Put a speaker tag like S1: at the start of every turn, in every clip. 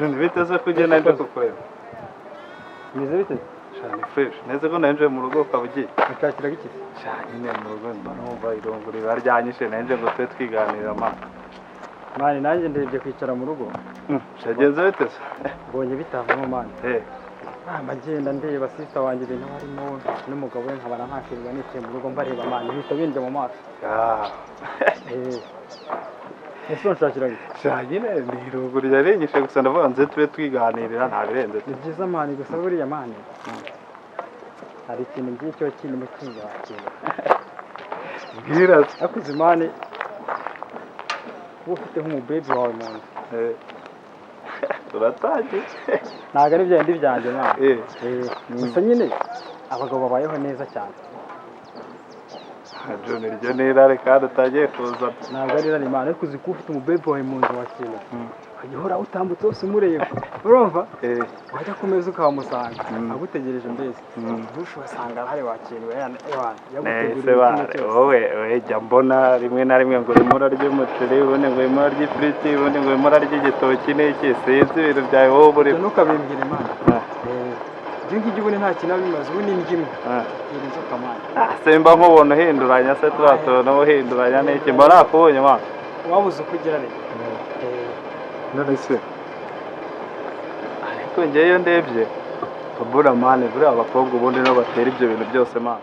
S1: John, bite se ko ugenda nje kukureba?
S2: Bimeze bite?
S1: Sha, ni fresh. Neze ko nanje mu rugo ukaba ugiye.
S2: Ushakira iki?
S1: Sha, nyine mu rugo mba numva irungu riba ryanyishe, nanje ngo tube twiganirira, man.
S2: Man, nanjye ndebye kwicara mu rugo.
S1: Shagenze bite se?
S2: Mbonye bitavamo, man.
S1: Eh.
S2: Mba ngenda ndeba sister wanjye ibintu barimo n'umugabo we, nkabona ntakirirwa nicaye mu rugo mbareba, man, bihita bindya mu maso.
S1: Ah.
S2: Eh. Ese unshakira iki?
S1: Sha, nyine ni irungu ryarinyishe gusa, ndavuga nze tube twiganirira, nta birenze.
S2: Ni byiza, man, gusa buriya, man, hari ikintu ngicyo kirimo kinyakintu.
S1: Bwira se.
S2: Ariko uzi, man, kuba ufite nk'umubebi wawe mu nzu.
S1: Eh. Turatangiye.
S2: Ntabwo ari bya bindi byanjye, man.
S1: Eh.
S2: Eh, gusa nyine abagabo babayeho neza cyane.
S1: John, iryo ni irari kandi utagiye kuzana.
S2: Ntabwo ari irari, man, ariko uzi kuba ufite umubebi wawe mu nzu wa kintu, ukajya uhora utambutse wose umureba, urumva?
S1: Eh.
S2: Wajya ku meza ukahamusanga agutegereje mbese. Dushe ugasanga arahari, wakiriwe, yaguteguriye
S1: Nese
S2: kimwe
S1: bare
S2: cyose.
S1: Wowe jya mbona rimwe na rimwe ngo urimo urarya umuceri, ubundi ngo urimo urarya ifiriti, ubundi ngo urimo urarya igitoki n'iki, sinzi ibintu byawe wowe uba
S2: Ibyo
S1: urimo.
S2: Ntukabimbwire, man.
S1: Ah.
S2: Ibyo ngibyo ubundi nta kintu bimaze, ubu ni indyo imwe
S1: Ah.
S2: tera inzoka, man.
S1: Ah, simba nkubona uhinduranya se, turiya tuntu uhinduranya n'iki, mba nakubonye, man.
S2: Wabuze uko ugira rero.
S1: None se ariko njyewe iyo ndebye mbura, man, buriya abakobwa ubundi nibo batera ibyo bintu byose, man.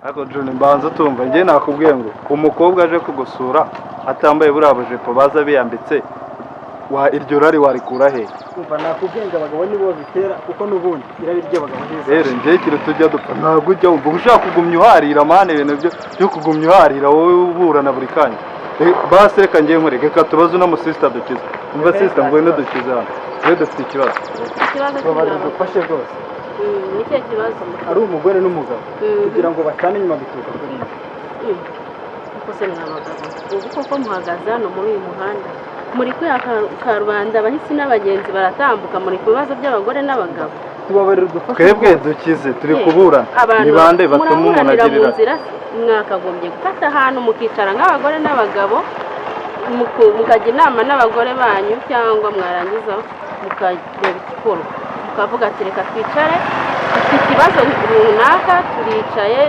S1: Ariko John, mbanza tumva, njye nakubwiye ngo umukobwa aje kugusura atambaye buriya bujipo baza biyambitse, wa iryo rari warikura he?
S2: Umva, nakubwiye ngo abagabo nibo babitera, kuko n'ubundi irari ry'abagabo ntiza.
S1: Rero njye ikintu tujya dupfa, ntabwo ujya wumva ushaka kugumya uharira, man, ibintu byo kugumya uharira wowe uburana buri kanya. Basi reka njye nkureke, reka tubaze uno musisita dukize. Umva sister, ngwino dukize hano, twe dufite ikibazo.
S3: Ikibazo
S2: Babarira
S3: cy'umugabo.
S2: Dufashe rwose.
S3: Ni ikihe kibazo?
S2: Ari umugore n'umugabo, kugira ngo batane nyuma bituruka kuri ibi.
S3: Kuko se mwa bagabo, ubu koko muhagaze hano muri uyu muhanda, muri kwiha karubanda, abahisi n'abagenzi baratambuka, muri ku bibazo by'abagore n'abagabo.
S2: Tubabarira, udufashe.
S1: Twebwe dukize, turi kuburana.
S3: Abantu
S1: Ni bande batuma umuntu
S3: muraburanira mu
S1: agirira
S3: nzira se? Mwakagombye gufata ahantu mukicara nk'abagore n'abagabo, mukajya inama n'abagore banyu, cyangwa mwarangiza mukareba igikorwa, mukavuga ati: "Reka twicare, dufite ikibazo runaka, turicaye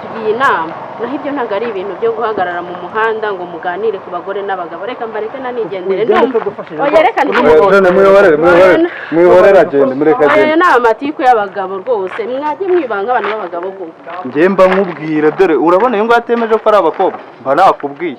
S3: tugiye inama." Naho ibyo ntabwo ari ibintu byo guhagarara mu muhanda ngo muganire ku bagore n'abagabo. Reka mbareke nanigendere.
S2: Ugende.
S3: Ndumva
S2: Utadufashije.
S3: Oya, reka
S1: John, mwihorere, mwihorere, mwihorere, agende, mureke
S3: Aya
S1: agende.
S3: ni amatiku y'abagabo rwose, mwajye mwibanga abantu b'abagabo koko.
S1: Njye mba nkubwira, dore urabona uyu nguyu atemeje ko ari abakobwa, mba nakubwiye.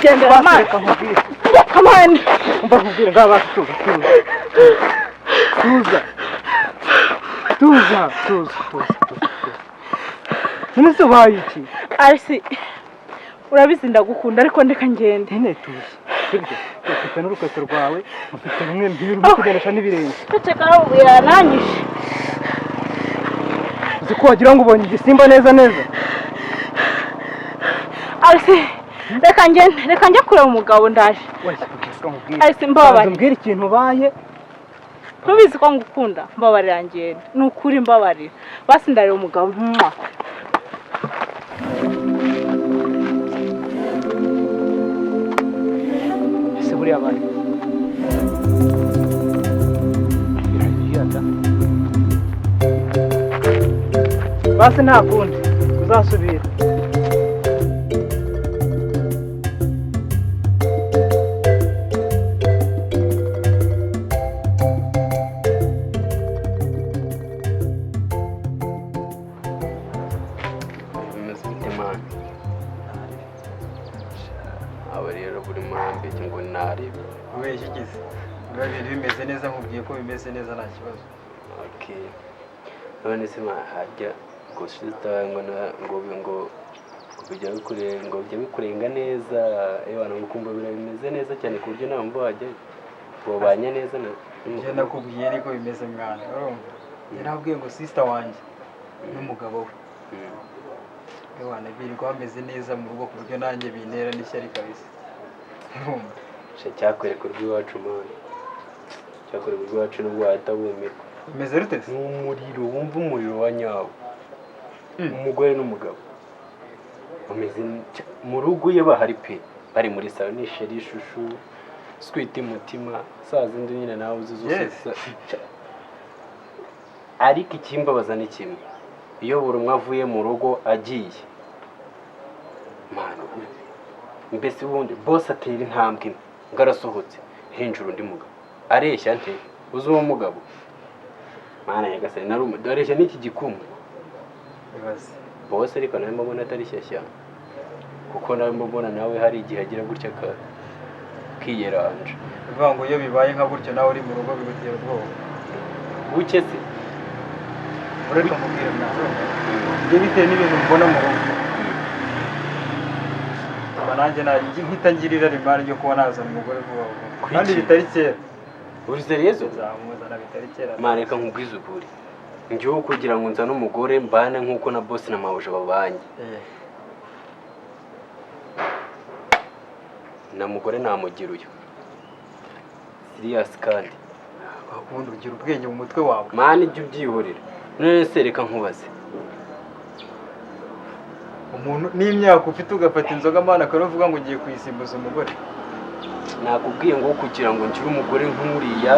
S4: Ndigendera man.
S2: Reka nkubwire.
S4: Reka man.
S2: Umva nkubwire, ngaha basi tuza, tuza, tuza, tuza, tuza, tuza, tuza. None se ubaye iki?
S4: Arisi, urabizi ndagukunda, ariko ndeka ngende.
S2: Nyine tuza, sibyo? Ufite n'urukweto rwawe, ufite rumwe mbiri uri kugendesha n'ibirenge.
S4: Ceceka, yananyishe.
S2: Uzi ko wagira ngo ubonye igisimba neza neza.
S4: Arisi, reka ngende, reka njye kureba umugabo, ndaje.
S2: Wese reka nkubwire.
S4: Arisi, mbabarira.
S2: Banza umbwire ikintu ubaye.
S4: Ntubizi ko ngukunda? Mbabarira ngende, ni ukuri mbabarira. Basi ndareba umugabo. Mwah.
S2: Ese buriya bari basi, nta kundi uzasubira.
S5: Bimeze bite man? Aba rero buri murambeke ngo narebe.
S2: Ubeshya igize biba ibintu bimeze neza, nkubwiye ko bimeze neza, nta kibazo.
S5: Okay, none se man, hajya ngo sister ngo ngo ngo bijya bikure ngo bijya bikurenga neza, ewana ngo ukumva bimeze neza cyane ku buryo nta mva wajya wabanye neza na
S2: Njye nakubwiye niko bimeze mwana, urumva? Njye nakubwiye ngo sister wanjye n'umugabo we, ewana birirwa bameze neza mu rugo ku buryo nanjye bintera n'ishyari kabisa, urumva?
S5: Sha, cyakwereka urw'iwacu man, cyakwereka urw'iwacu nubwo wahita wumirwa.
S2: Bimeze rute se?
S5: Ni umuriro, wumva umuriro wa nyawo. Umugore n'umugabo bameze mu rugo iyo bahari pe, bari muri salo ni chéri, chouchou, sweet, mutima, saa zindi nyine nawe uzi zose. Ariko ikimbabaza ni kimwe: iyo buri umwe avuye mu rugo agiye man, mbese ubundi bose atera intambwe imwe ngo arasohotse, hinjira undi mugabo areshya nte? Uzi uwo mugabo? Mana nyagasani, areshya n'iki gikumwe.
S2: Ibaze.
S5: Bose ariko nawe mbona atari shyashya, kuko nawe mbona nawe hari igihe agira gutya akiyeranja.
S2: Bivuga ngo iyo bibaye nka gutyo nawe uri mu rugo bigutera ubwoba.
S5: Buke se.
S2: Ureka mubwire mwana, njye bitewe n'ibintu mbona mu rugo, bituma nanjye mpita ngirira rimari ryo kuba nazana umugore vuba vuba
S5: Kuki?
S2: kandi bitari kera.
S5: Uri sérieux?
S2: Nzamuzana bitari kera.
S5: Man, reka nkubwize ukuri, njyewe kugira ngo nzane umugore mbane nk'uko na boss na mabuja babanye, na mugore namugira uyu serious kandi.
S2: Ubundi ugira ubwenge mu mutwe wawe.
S5: Man, ijya ubyihorera. None se reka nkubaze.
S2: Umuntu n'imyaka ufite ugafata inzoga man, akaba uvuga ngo ugiye kuyisimbuza umugore.
S5: Nakubwiye ngo kugira ngo ngire umugore nk'uriya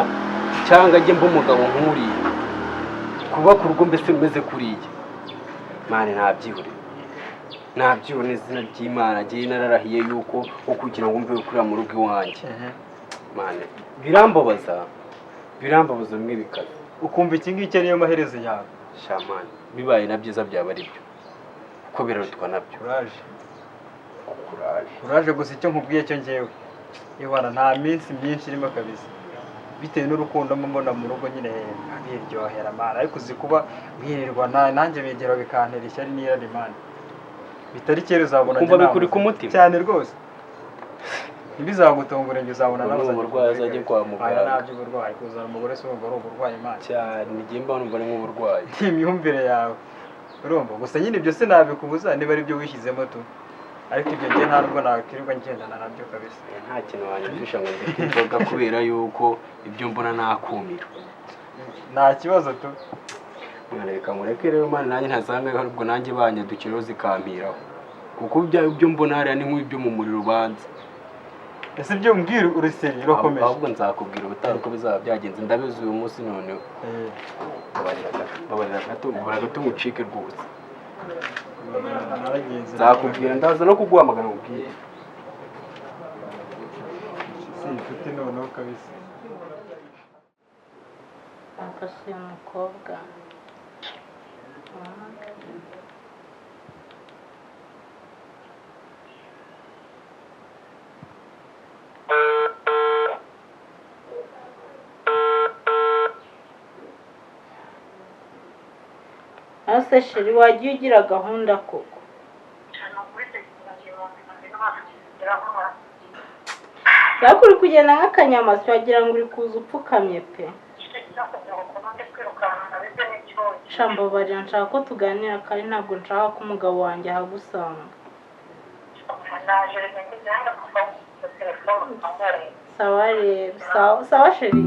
S5: cyangwa ajye mba umugabo nk'uriya, kuba ku rugo mbese rumeze kuriya, man, nabyihorera, nabyihorera izina ry'Imana. Agiye nararahiye yuko wo kugira ngo mve kurira mu rugo iwanjye, man, birambabaza, birambabaza bimwe bikaze.
S2: Ukumva iki ngiki ariyo maherezo yawe.
S5: Sha man, bibaye na byiza byaba ari byo, kuko birarutwa nabyo.
S2: Kuraje.
S5: Kuraje.
S2: Kuraje. Gusa icyo nkubwiye cyo, ngewe ibara nta minsi myinshi irimo kabisa, bitewe n'urukundo mba mbona mu rugo nyine biryohera man. Ariko uzi kuba mwirirwa nanjye bigera bikantera ishyari n'irari man. Bitari kera uzabona
S5: Ukumva
S2: njye
S5: bikuri ku
S2: namuze.
S5: mutima?
S2: Cyane rwose, ntibizagutungure, njye uzabona
S5: Ubwo ni
S2: nawe.
S5: uburwayi, azajye kwa muganga.
S2: Aya ntabyo uburwayi, kuzana umugore si ubwo ari uburwayi man.
S5: Cyane, igihe mba numva ari nk'uburwayi.
S2: Ni imyumvire yawe, urumva? Gusa nyine ibyo sinabikubuza niba ari byo wishyizemo tu, ariko ibyo njye nta nubwo nakwirirwa ngendana nabyo kabisa.
S5: Nta kintu wanyumvisha ngo ndeke inzoga kubera yuko ibyo mbona nakumira.
S2: Nta kibazo tu.
S5: Mwana, reka ngureke rero man, nanjye ntasanga ubwo nanjye banyadukiraho zikampiraho, kuko ibyo mbona hariya ni nk'ibyo mu muriro ubanza.
S2: Ese ibyo umbwira uruseri urakomeje?
S5: Ahubwo nzakubwira ubutaha uko bizaba byagenze. Ndabizi uyu munsi noneho. Babarira gato, babarira gato, babarira gato ngucike rwose.
S2: Naragenze.
S5: Nzakubwira, ndaza no kuguhamagara nkubwire.
S2: Si inshuti noneho kabisa.
S4: Mfashe uyu mukobwa. Nawe se chéri, wagiye ugira gahunda koko? Ariko uri kugenda nk'akanyamasyo, wagira ngo uri kuza upfukamye pe. Sha, mbabarira, nshaka ko tuganira kandi ntabwo nshaka ko umugabo wanjye ahagusanga. Sawa rero, sawa sawa chéri.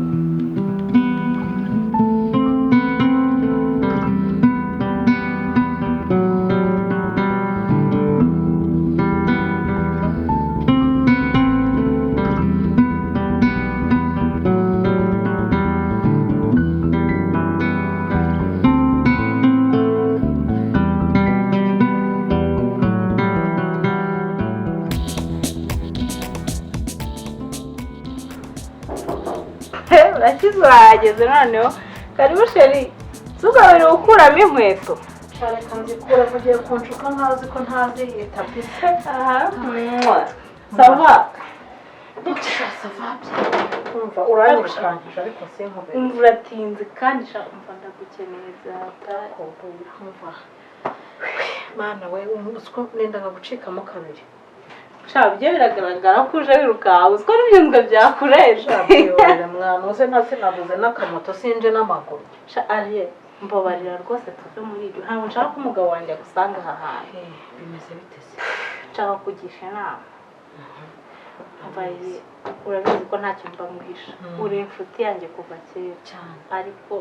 S4: Urakize, urahageze noneho. Karibu chéri. Tugabire gukuramo inkweto.
S6: Reka nzikure, mugiye kunshuka nkazi ko ntazi itapi se.
S4: Aha, ça va?
S6: Umva, uranyirukankije ariko sinkubere.
S4: Umva, uratinze kandi sha, umva, ndagukeneye byatari.
S6: Umva mana we, uziko nendaga gucikamo kabiri.
S4: Sha, byo biragaragara ko uje wirukanka, uziko n'ibyunzwe byakurenze.
S6: Byihorere mwana, uze nta sinabuze n'akamoto, sinje n'amaguru.
S4: Sha Ariye, mbabarira rwose tuve muri ibyo, ntabwo nshaka ko umugabo wanjye agusanga aha hantu.
S6: Bimeze bite se?
S4: Nshaka kugisha inama. Mbabarira, urabizi ko ntacyo mba nguhisha. Uri inshuti yanjye kuva kera.
S6: Cyane.
S4: Ariko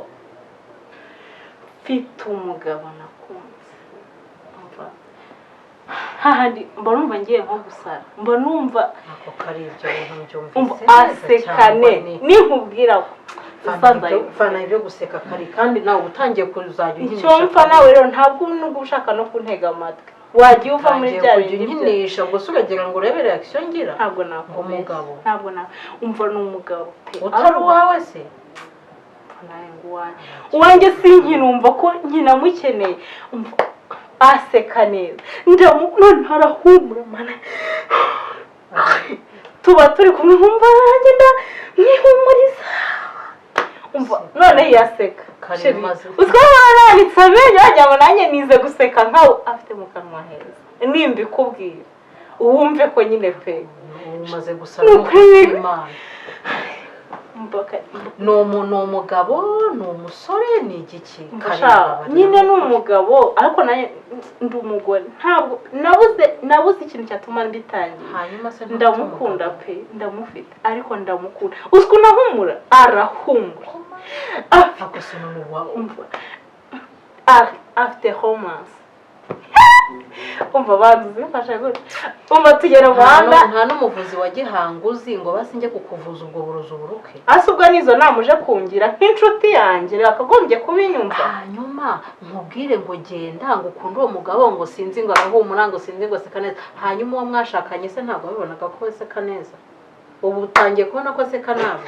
S4: mfite umugabo nakunze, umva, hahandi mba numva ngiye nko gusara, mba numva
S6: Ako kari ibyo bintu
S4: umva
S6: mbyumvise neza.
S4: asekane ninkubwira ko usanze
S6: Fana ibyo guseka kari, kandi nawe utangiye kuzajya
S4: icyo
S6: unkinisha.
S4: mpfa nawe rero, ntabwo nubwo ushaka no kuntega amatwi, wagiye uva muri
S6: Utangiye
S4: bya
S6: kujya
S4: bindi byo
S6: unkinisha gusa, uragira ngo urebe reaction ngira.
S4: Ntabwo nakubeshya.
S6: Umugabo.
S4: Ntabwo na umva, ni umugabo pe.
S6: Utari uwawe se?
S4: Nawe ngo uwanjye, uwanjye sinkinumva ko nkinamukeneye. Umva, aseka neza, ndamu none arahumura mana. Tuba turi kumwe nkumva nanjye mwihumuriza. Umva, none yaseka.
S6: Kare
S4: Chéri,
S6: maze-
S4: uziko barananitse amenyo, wagira ngo nanjye nize guseka nkawe. Afite mu kanwa heza, nimbikubwira wumve ko nyine pe.
S6: Umaze gusa
S4: Ni ukuri.
S6: n'Imana.
S4: Umva
S6: Ni umugabo, ni umusore, ni igiki?
S4: Umva sha, nyine ni umugabo, ariko nanjye ndi umugore. Ntabwo nabuze ikintu cyatuma mbitangira.
S6: Hanyuma se ntufite
S4: Ndamukunda
S6: umugabo?
S4: pe, ndamufite, ariko ndamukunda. Uzwi unahumura, arahumura.
S6: Ako se none uwa
S4: Umva, afite romance. Umva, banza uzifashe gutya. Umva, tugera mu
S6: Nta
S4: muhanda.
S6: Nta n'umuvuzi wa gihanga uzi ngo basi njye kukuvuza ubwo burozi uburuke?
S4: Ase ubwo nizo nama uje kungira nk'inshuti yanjye yakagombye kubinyumva?
S6: Hanyuma nkubwire ngo genda, ngo ukunde uwo mugabo, ngo sinzi ngo arahumura, ngo sinzi ngo aseka neza. Hanyuma uwo mwashakanye se ntabwo wabibonaga ko aseka neza? Ubu utangiye kubona ko aseka nabi?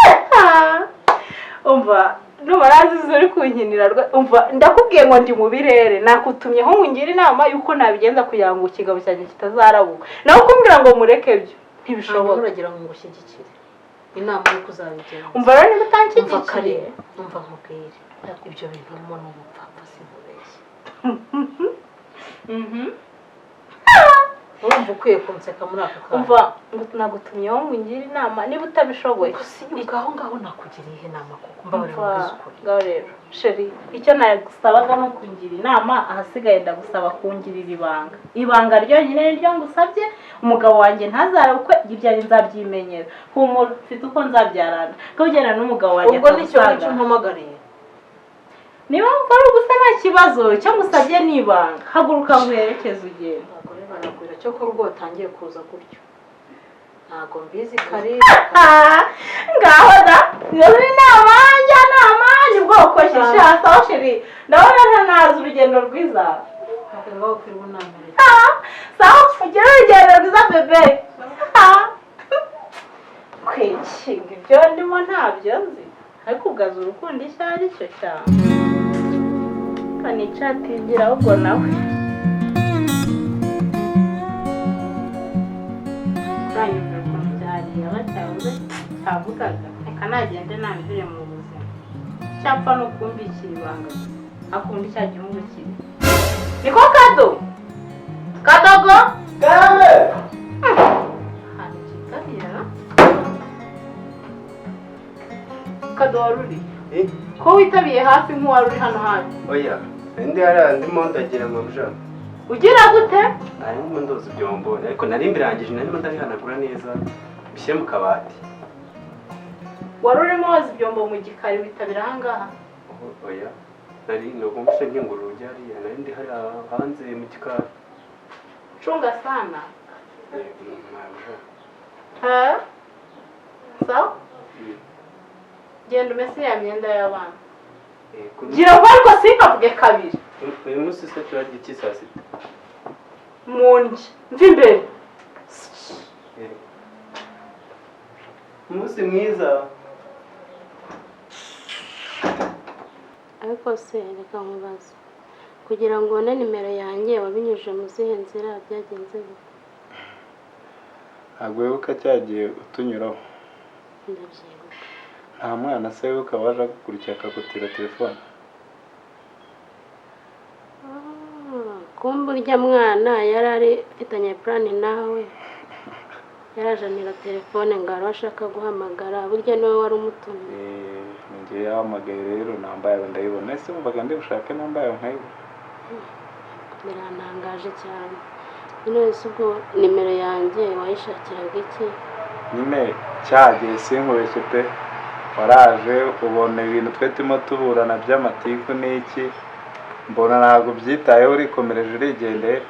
S4: Umva, numara azize uri kunkinira umva, ndakubwiye ngo ndi mu birere, nakutumyeho ngo ungire inama y'uko nabigenza kugira ngo ikigabo cyanjye kitazarabuka, nawe kumbwira ngo mureke byo
S6: Hanyuma
S4: ntibishoboka.
S6: Uragira ngo ngushyigikire inama y'uko uzabigenza?
S4: Umva rero, niba
S6: Umva
S4: utanshyigikiye
S6: kare, umva nkubwire, ibyo bintu urimo ni ubupfapfa, sinkubeshye. Urumva ukwiye kunseka muri aka kanya?
S4: Umva, ngo nagutumyeho ngo ungire inama, niba utabishoboye
S6: Ubwo si ubwo aho ngaho nakugiriye ihe nama koko? Mbabarira
S4: Umva,
S6: ubwize ukuri.
S4: ngaho rero chéri, icyo nagusabaga ni ukungira inama, ahasigaye ndagusaba kungirira ibanga. Ibanga ryonyine niryo ngusabye. Umugabo wanjye ntazarabukwe, ibyanjye nzabyimenyera. Humura, mfite uko nzabyarana ko ugenda n'umugabo wanjye
S6: Ubwo nicyo
S4: atagusanga.
S6: nicyo umpamagariye?
S4: Niba wumva ari ubusa, nta kibazo. Icyo ngusabye ni ibanga. Haguruka nguherekeze ugenda.
S6: Abagore baragwira, cyo ko ubwo watangiye kuza gutyo ntabwo mbizi kare.
S4: Ngaho da, iyo ni inama njyanama ni bwoko ki? Sha, sawa chéri, ndabona ntanazi. Urugendo rwiza.
S6: Ntabwo ngaho kuri bunamere.
S4: Sawa, ugire urugendo rwiza bébé. Kwikinga ibyo ndimo ntabyo nzi, ariko ubwaza urukundo icyo ari cyo cyane kanicatingira ahubwo nawe uranyumvira ukuntu byariye bacyabuze cyavugaga. Reka nagende nambire mu buzima, cyapfa no kumbikira ibanga gusa, akunda cya gihungu kibi. Niko Kado? Kadogo?
S1: Karame!
S4: Ahantu kitabira. Kado wari uri? Ko witabiye hafi nk'uwari uri hano hafi?
S5: Oya, ndi hariya ndimo ndagira amabuja.
S4: Ugira gute?
S5: Narimo ndoza ibyombo, ariko nari mbirangije, narimo ndabihanagura neza, bishyire mu kabati.
S4: Wari urimo woza ibyombo mu gikari witabira ahangaha?
S5: Oya, nari nagomba nkingura urugi hariya, nari ndi hariya hanze mu gikari.
S4: Chunga sana.
S5: Mabuja.
S4: Ha? Sawa? Genda umese ya myenda y'abana. Gira vuba ariko sinkavuge kabiri.
S5: Uyu munsi se turarya iki saa sita?
S4: Mundye. Mva imbere.
S5: Umunsi mwiza.
S3: Ariko se reka nkubaze, kugira ngo ubone nimero yanjye wabinyujije mu zihe nzira, byagenze bite?
S1: Ntabwo wibuka cyagiye utunyuraho?
S3: Ndabyibuka.
S1: Nta mwana se wibuka waje agukurikira akagutira telefone?
S3: Kumbe urya mwana yari ari afitanye plan nawe, yarajanira telefone ngo hari uwo ashaka guhamagara, burya niwe wari umutumye.
S1: Njye yahamagaye rero namba yawe ndayibona, ese wumvaga ndi bushake namba yawe nkayibona?
S3: Birantangaje cyane. None se ubwo nimero yanjye wayishakiraga iki?
S1: Nyine cyagiye sinkubeshye pe, waraje ubona ibintu twe turimo tuburana by'amatiku n'iki, mbona ntabwo byitayeho urikomereje urigendeye.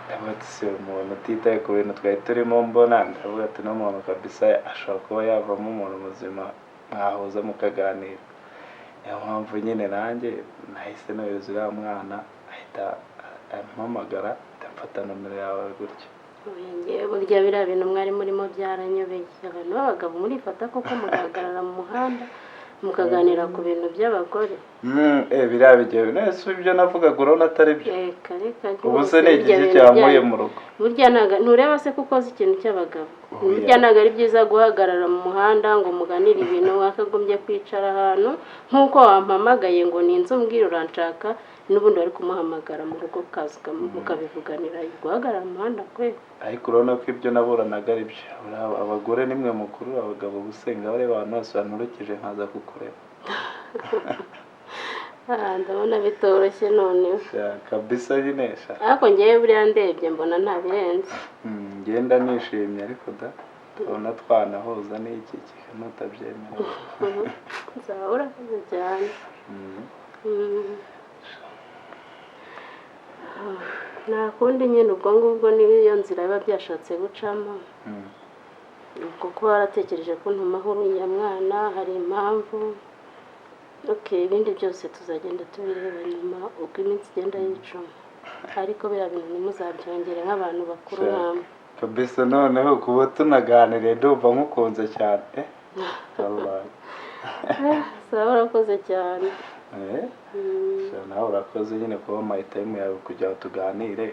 S1: Ndavuga ati si umuntu utitaye ku bintu twari turimo mbona, ndavuga ati no muntu kabisa ashobora kuba yavamo umuntu muzima mwahuza mukaganira. Niyo mpamvu nyine nanjye nahise nohereza uriya mwana ahita ampamagara, mfata nomero yawe gutyo.
S3: Ngewe burya biriya bintu mwari murimo byaranyobeye. Abantu b'abagabo murifata koko mugahagarara mu muhanda mukaganira ku bintu by'abagore.
S1: Biriya bigiye nese ibyo navugaga urabona atari byo.
S3: Reka reka.
S1: Ubu se ni igiki cyankuye mu rugo?
S3: Burya ntago ntureba se kuko uzi ikintu cy'abagabo. Burya ntago ari byiza guhagarara mu muhanda ngo muganire ibintu, wakagombye kwicara ahantu nk'uko wampamagaye ngo ninze umbwire uranshaka, n'ubundi wari kumuhamagara mu rugo ukaza mukabivuganira. Guhagarara mu muhanda kwe.
S1: Ariko urabona ko ibyo naburanaga ari byo. Abagore nimwe mukuru, abagabo gusenga bareba abantu bose banturukije nkaza kukureba.
S3: Ndabona bitoroshye noneho.
S1: Kabisa nyine sha.
S3: Ariko ngewe buriya ndebye mbona nta birenze.
S1: Ngenda nishimye ariko da tubona twanahuza n'iki nutabyemera.
S3: Nzaba urakoze cyane. Nta kundi nyine ubwo ngubwo niyo nzira biba byashatse gucamo. Ubwo kuba waratekereje ko ntumaho uriya mwana hari impamvu. Okay, ibindi byose tuzagenda tubireba nyuma uko iminsi igenda yicuma, ariko biriya bintu ntimuzabyongere nk'abantu bakuru nkamwe.
S1: Kabisa noneho kuba tunaganiriye ndumva nkukunze cyane.
S3: Sawa urakoze cyane.
S1: Nawe urakoze nyine kuba amahitamo yawe kugira ngo tuganire.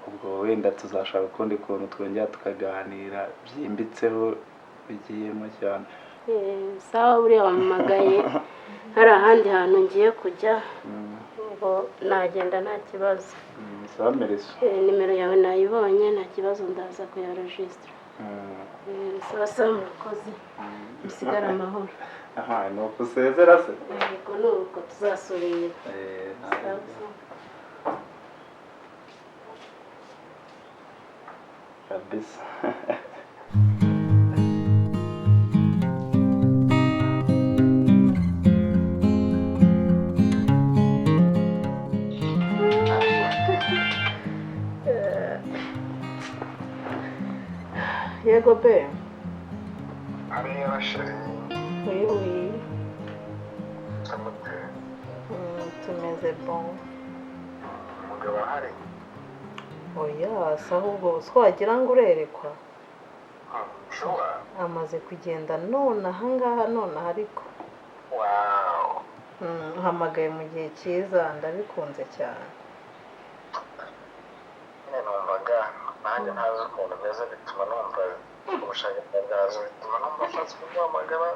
S1: Ubwo wenda tuzashaka ukundi kuntu twongera tukaganira byimbitseho bigiyemo cyane.
S3: Sawa buriya wampamagaye hari ahandi hantu ngiye kujya, ubwo nagenda nta kibazo.
S1: Sawa Meriso.
S3: Nimero yawe nayibonye nta kibazo, ndaza kuyarojisitara. Sawa sawa murakoze, musigare amahoro.
S1: Aha ni uko usezera se?
S3: Yego ni uko tuzasubira. Sawa sawa.
S1: Kabisa.
S6: Yego be.
S7: Ariya chérie.
S6: Oui oui. Tumeze bon.
S7: Umugabo ahari?
S6: Oya, se ahubwo twagira ngo urerekwa.
S7: Sure.
S6: Amaze kugenda none ahangaha none ariko.
S7: Wow.
S6: Uhamagaye mu gihe cyiza, ndabikunze cyane.
S7: Nyine numvaga nanjye ntazi ukuntu meze, bituma numva ubushake bwazo, bituma numva ashatse kuguhamagara.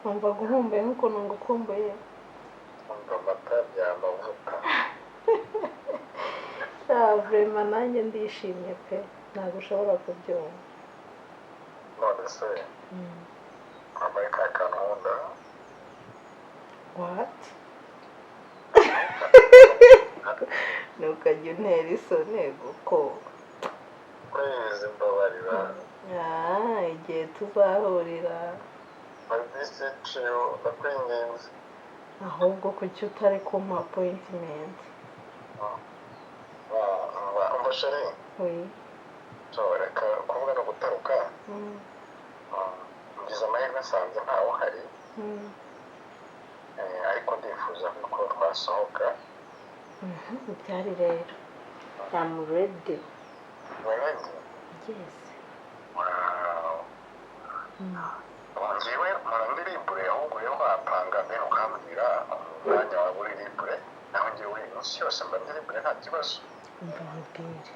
S6: Numva guhumbuye nk'ukuntu ngukumbuye.
S7: Numva amata byamavuta.
S6: Sha vraiment nanjye ndishimye pe, ntabwo ushobora kubyumva.
S7: None se wambaye ka kantu nkunda?
S6: What? Ntukajya untera isoni kuko
S7: Please, mbabarira.
S6: Ah, igihe tuzahurira.
S7: Ndabisiciyo, ndakwinginze.
S6: Ahubwo kuki utari kumpa appointment?
S7: Umva chéri.
S6: Oui.
S7: So reka kuvuga no gutaruka. Ngize amahirwe nsanze ntawe uhari. Ariko ndifuza ko twasohoka.
S6: Byari rero. I'm ready.
S7: Ready?
S6: Yes.
S7: Wow. Njyewe mpora ndi libre, ahubwo rero wapanga mbere ukambwira umwanya wawe uri libre, naho njyewe iminsi yose mba ndi libre, nta kibazo.
S6: Umva nkubwire.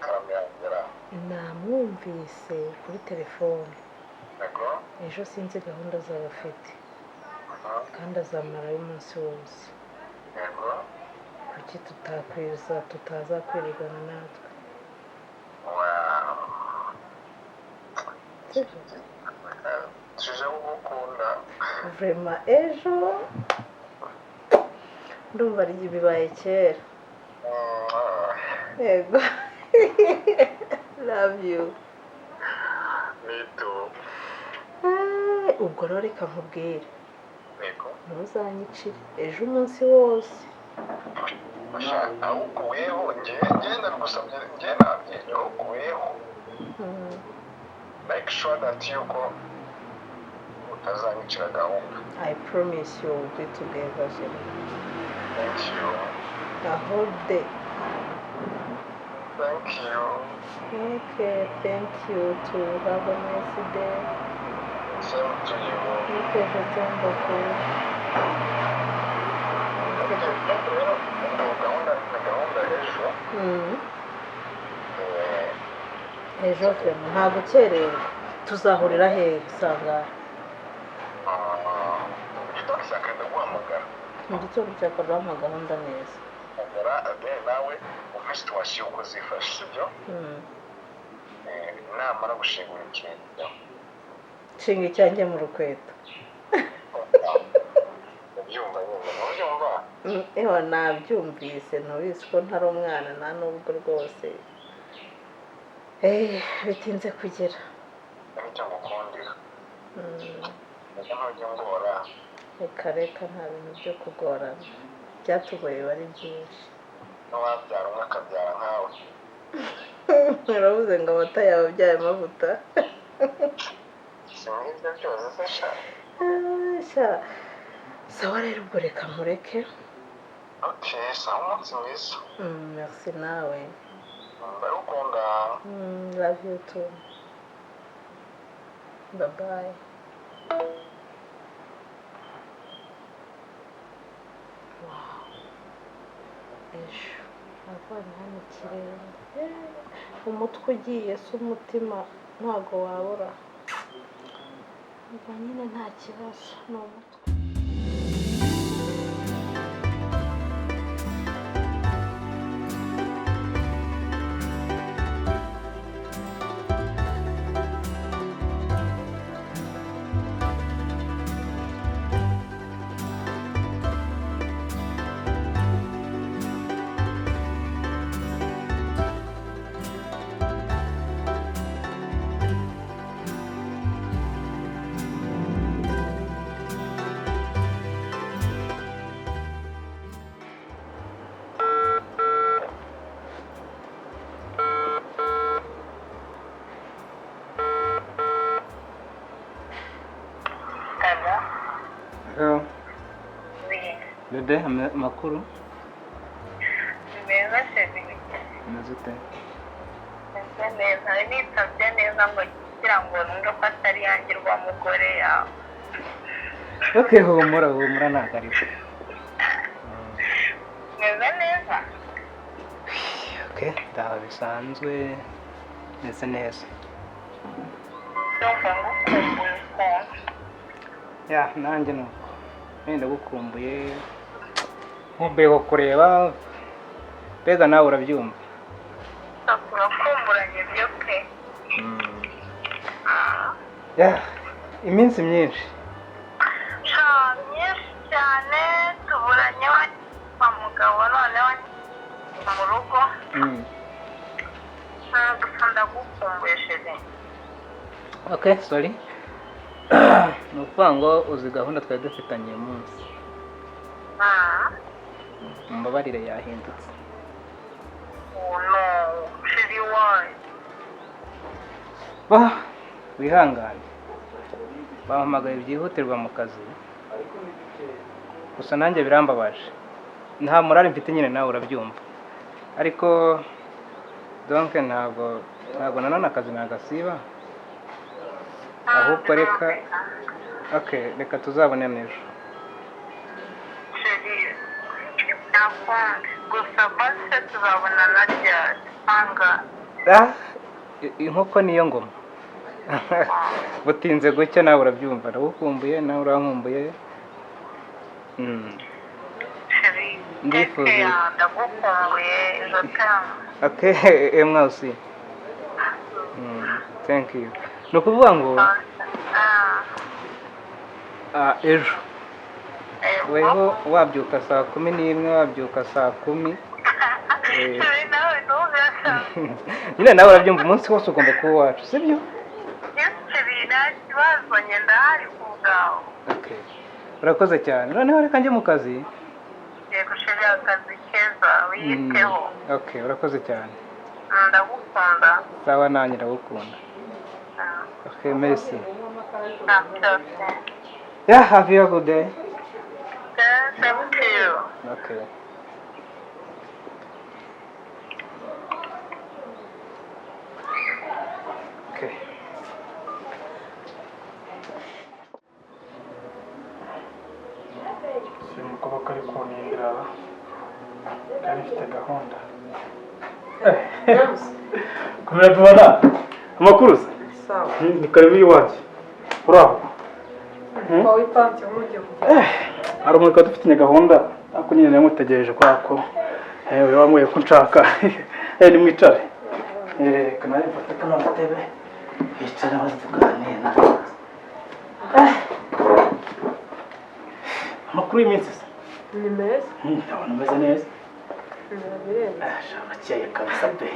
S7: Karamyangira.
S6: Namwumvise kuri telefone.
S7: Yego.
S6: Ejo sinzi gahunda zaba afite. Kandi azamarayo umunsi wose.
S7: Yego.
S6: Kuki tutakwiza tutazakwirirwana natwe?
S7: Wow.
S6: Sibyo?
S7: Tuje gukunda.
S6: Vraiment ejo ndumva ari bibaye kera. Yego. Love you.
S7: Me too.
S6: Ubwo rero reka nkubwire.
S7: Yego.
S6: Ntuzanyicire ejo umunsi wose.
S7: Ahubwo weho njye ndabigusabye, njye nabyinnye, ahubwo weho make sure that yuko utazanyicira gahunda.
S6: I promise you we'll be together, chéri.
S7: Thank you.
S6: The whole day.
S7: Thank you.
S6: Okay, thank you too. Have a nice day.
S7: Same to you.
S6: Okay, je t'aime beaucoup.
S7: Okay, rero gahunda ni gahunda ejo.
S6: Ejo vraiment nta gukererwa. Tuzahurira hehe usanga?
S7: Mu gitondo cya kare ndaguhamagara.
S6: Mu gitondo cya kare urampa gahunda neza.
S7: Hamagara then nawe umpe situation uko zifashe, sibyo? Namara gushingura ikintu.
S6: Nshinga icyanjye mu rukweto.
S7: Ndabyumva nyine, ntubyumva?
S6: Ewa, nabyumvise, ntubizi ko ntari umwana, nta nubwo rwose. Bitinze kugera.
S7: Nicyo ngukundira. Ndetse ntujya ungora.
S6: Reka reka, nta bintu byo kugorana. Byatugoye biba ari byinshi.
S7: N'uwabyara umwe akabyara nkawe.
S6: Uravuze ngo amata yawe abyaye amavuta.
S7: Si nk'ibyo byose se sha?
S6: Ah, sha. Sawa rero, ubwo reka nkureke.
S7: Okay, sawa, umunsi mwiza.
S6: Merci nawe.
S7: Ndagukunda.
S6: Love you too. Bye bye. Wow. Ejo avana hano ikirenge. Umutwe ugiye se umutima ntago wabura. Ubwo nyine nta kibazo, ni umutwe.
S2: Hello. Bébé, amakuru?
S8: Meza chéri.
S2: Umeze ute?
S8: Meze neza, nari nitabye neza ngo kugira ngo numve ko atari yangirwa mugore yawe.
S2: Okay, humura humura, ntabwo ari we.
S8: Meze neza.
S2: Okay, ndaho bisanzwe, meze neza.
S8: Ndumva ngukumbuye ukuntu.
S2: Ya, nanjye nuko. Wenda gukumbuye, nkumbuye kukureba.
S9: Mbega nawe urabyumva.
S8: Turakumburanye byo pe.
S9: Yeah, iminsi myinshi.
S8: Sha myinshi cyane tuburanye wa mugabo noneho mu rugo. Gusa ndagukumbuye chéri.
S9: Okay, sorry. Ni ukuvuga ngo uzi gahunda twari dufitanye uyu munsi. Mumbabarire yahindutse.
S8: Oh no, chéri, why?
S9: Bah, wihangane. Bampamagaye byihutirwa mu kazi. Gusa nanjye birambabaje. Nta morale mfite nyine, nawe urabyumva. Ariko donc ntabwo nanone akazi nagasiba. Ahubwo reka, okay, reka tuzabonane ejo.
S8: Chéri, nakunze gusa basi tuzabonana ryari anga?
S9: Ah, inkoko niyo ngoma. Butinze gucya, nawe urabyumva. Ndagukumbuye, nawe urankumbuye.
S8: Chéri,
S9: Ndifuza.
S8: take care, ndagukumbuye ejo tamu.
S9: Okay, moi aussi. Thank you. Ni ukuvuga ngo ejo weho wabyuka saa 11, wabyuka saa 10.
S8: Chéri, nawe ntubeshye.
S9: Nyine nawe urabyumva, umunsi wose ugomba kuba uwacu, sibyo?
S8: Yes chéri, nta kibazo, njye ndahari ku bwawe.
S9: Okay. Urakoze cyane. Noneho reka njye mu kazi.
S8: Yego chéri, akazi keza, wiyiteho.
S9: Okay, urakoze cyane.
S8: Ndagukunda.
S9: Sawa, nanjye ndagukunda. Okay, merci.
S8: Nta byose.
S9: Yeah, have you a good day.
S8: Thank you.
S9: Okay. Okay.
S10: Si umukobwa kari kunindira kari ifite gahunda. Komera tubona amakuru se?
S11: Sawa.
S10: Ni karibu iwanjye, uraho?
S11: Kwa wipanze nk'ugiye kugenda.
S10: Hari umuntu twari dufitanye gahunda, ariko nyine namutegereje kubera ko wambwiye ko nshaka. Nimwicare. Reka nanjye mfate kano gatebe yicare maze tuganire. Amakuru y'iminsi se?
S11: Ni meza.
S10: Ndabona umeze neza.
S11: Birabirenze.
S10: Urakeye kabisa pe.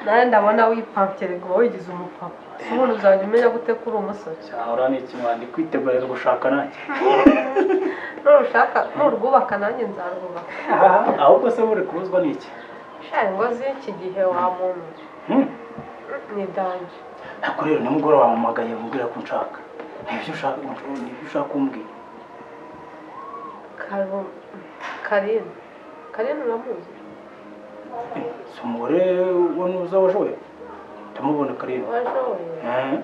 S11: Nawe ndabona wipampye, ngo uba wigize umupapa. Ese ubundi uzajya umenya gute ko uri umusore?
S10: Cyahora ni ikimwandi kwitegurira gushaka nanjye.
S11: Nurushaka nurwubaka, nanjye nzarwubaka.
S10: Ahubwo se buri kubuzwa n'iki?
S11: Sha, ingo z'iki gihe wa muntu ni danger.
S10: Ariko rero nimugoroba wampamagaye umbwira ko nshaka, nibyo ushaka, nibyo ushaka kumbwira?
S11: Karine, Karine uramuzi?
S10: Si umugore wa nuza washoboye? Ndamubona Karine.
S11: Washoboye.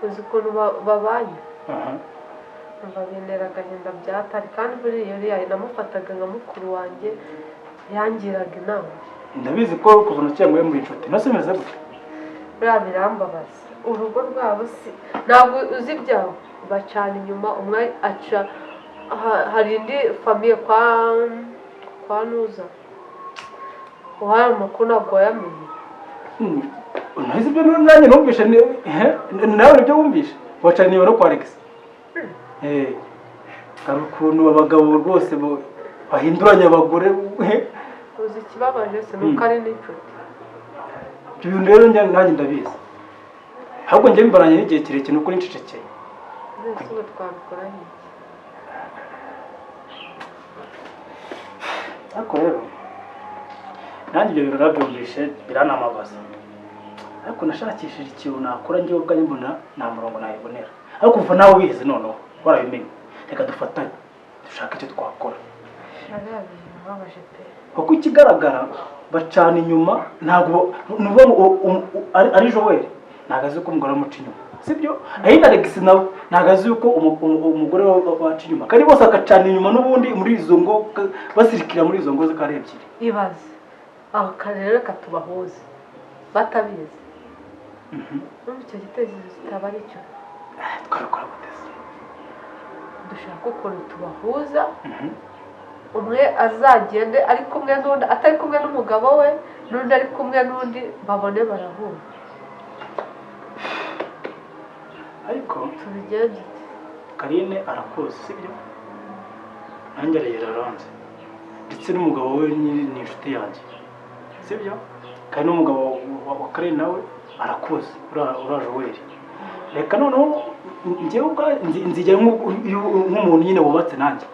S11: Uzi ukuntu babanye?
S10: Aha.
S11: Umva, bintera agahinda byatari, kandi buriya uriya namufataga nka mukuru wanjye, yangiraga inama.
S10: Ndabizi ko kuva na kera muri muri inshuti nase bimeze gute?
S11: Buriya birambabaza urugo rwabo, si ntabwo uzi ibyabo, bacana inyuma, umwe aca hari indi famille kwa nuza uhaye amakuru, ntabwo wayamenye.
S10: Ntazi ibyo nanjye numvishe nawe nibyo wumvishe, bacana no kwa Alex. Hari ukuntu abagabo rwose bahinduranya abagore.
S11: Uzi ikibabaje se ni uko ari n'inshuti.
S10: Ibyo bintu rero nanjye ndabizi, ahubwo njye mbaranye n'igihe kirekire nuko nicecekeye.
S11: Mbese ubu twabikora iki?
S10: Ariko rero nanjye ibyo bintu nabyumvishe biranamabaza, ariko nashakishije ikintu nakora njyewe ubwanjye mbona nta murongo nayibonera. Ariko kuva nawe ubizi noneho warabimenye, reka dufatanye dushake icyo twakora.
S11: Biriya bintu birababaje pe.
S10: Kuko ikigaragara bacana inyuma, ntabwo ni ukuvuga ngo ari Joel ntabwo azi ko umugore amuca inyuma, sibyo? Ahindi Alex nawe ntabwo azi yuko umugore we baca inyuma, kandi bose bagacana inyuma n'ubundi muri izo ngo, basirikira muri izo ngo ziko ari ebyiri.
S11: Ibaze aho kare rero, reka tubahuze batabizi. Numva icyo gitekerezo kitaba ari cyo.
S10: Twabikora gute se?
S11: Dushaka ukuntu tubahuza. Umwe azagende ari kumwe n'undi, atari kumwe n'umugabo we, n'undi ari kumwe n'undi, babone barahura.
S10: Ariko
S11: tubigenze.
S10: Karine arakuzi, sibyo? Nanjye araranze, ndetse n'umugabo we ni inshuti yanjye, sibyo? Kandi n'umugabo wa Karine nawe arakuzi, ura Joel. Reka noneho njyewe nzigera nk'umuntu nyine wubatse nanjye,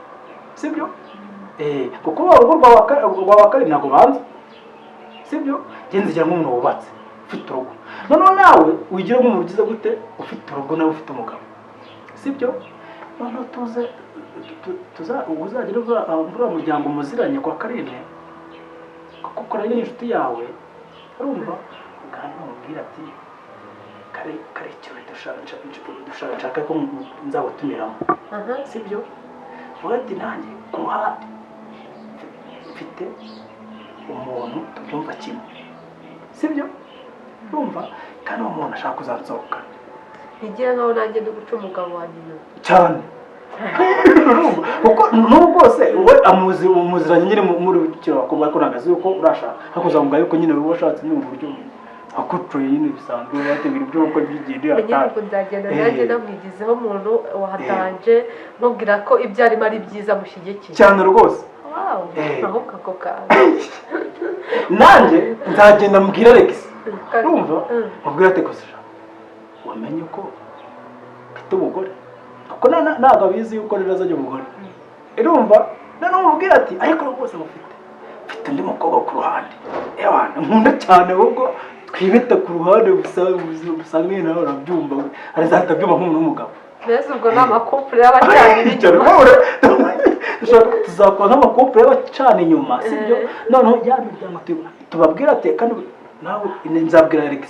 S10: sibyo? Kuko urugo rwa Karine ntabwo banze, sibyo? Njye nzigera nk'umuntu wubatse ufite urugo. Noneho nawe wigira nk'umuntu ugize gute, ufite urugo nawe ufite umugabo, sibyo? Noneho tuze uzagira uriya muryango muziranye kwa Karine, kuko Karine ni inshuti yawe, urumva? Kandi umubwira ati kare ikirori dushaka ko nzabatumiramo, sibyo? Vuga ati nanjye ku ruhande mfite umuntu tubyumva kimwe, sibyo? Urumva? Kandi uwo muntu ashaka kuzansohokana.
S11: Ntigira nkaho nanjye ndi guca umugabo wanjye inyuma
S10: cyane. Urumva? Kuko n'ubu bwose we amuzi umuziranye nyine muri kiro bakobwa, ariko ntabwo azi yuko urashaka, ariko uzamubwira yuko nyine wowe washatse nyine mu buryo akucuye nyine bisanzwe, bategura ibyo gukora by'igihe
S11: nyine. Ubwo nzagenda nanjye namwigizeho umuntu wahatanje, mubwira ko ibyo arimo ari byiza, mushyigikiye
S10: cyane rwose.
S11: Ahubwo ako kantu
S10: nanjye nzagenda mbwira Alex, urumva? Mubwira ati gusa wamenye ko mfite umugore, kuko ntabwo abizi yuko rero azajya umugore, urumva? Noneho mubwira ati ariko rwose mufite mfite undi mukobwa ku ruhande, ewana nkunda cyane, ahubwo twibeta ku ruhande gusa usanga nawe urabyumva, arazahita abyumva nk'umuntu w'umugabo.
S11: Mbese ubwo ni amakupure y'abacana inyuma.
S10: Tuzakora nk'amakupure y'abacana inyuma, sibyo? Noneho ya miryango tubabwira ati kandi nawe nzabwira Alex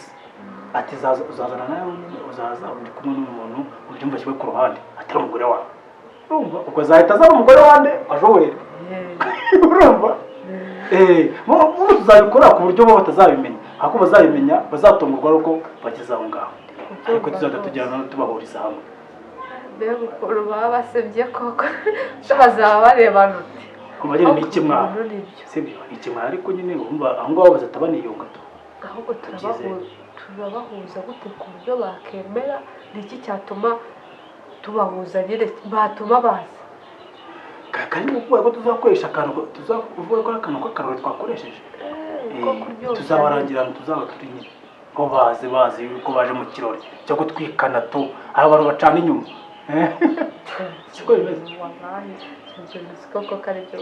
S10: ati uzazana nawe nyine, uzaza uri kumwe n'umuntu ubyumva kimwe ku ruhande atari umugore wawe, urumva? Ubwo azahita azana umugore wande wa Joel, urumva? Tuzabikora ku buryo bo batazabimenya, ariko bazabimenya bazatungurwa ari uko bageze aho ngaho, ariko tuzajya tujyana tubahuriza hamwe.
S11: Mbega ukuntu baba basebye koko, bazaba barebana uti
S10: Kubagera ni ikimwaro, sibyo? Ni ikimwaro, ariko nyine urumva aho ngaho bazahita baniyunga tu.
S11: Ahubwo turabahuza gute ku buryo bakemera? Ni iki cyatuma tubahuza nyine, batuma baza?
S10: Kari kuvuga ko tuzakoresha akantu, tuzavuga ko akantu k'akarori twakoresheje, tuzabarangira ahantu tuzaba turi nyine, ngo baze bazi yuko baje mu kirori cyo gutwikana tu, aho abantu bacana inyuma. Siko bimeze?
S11: Koko ko aribyo.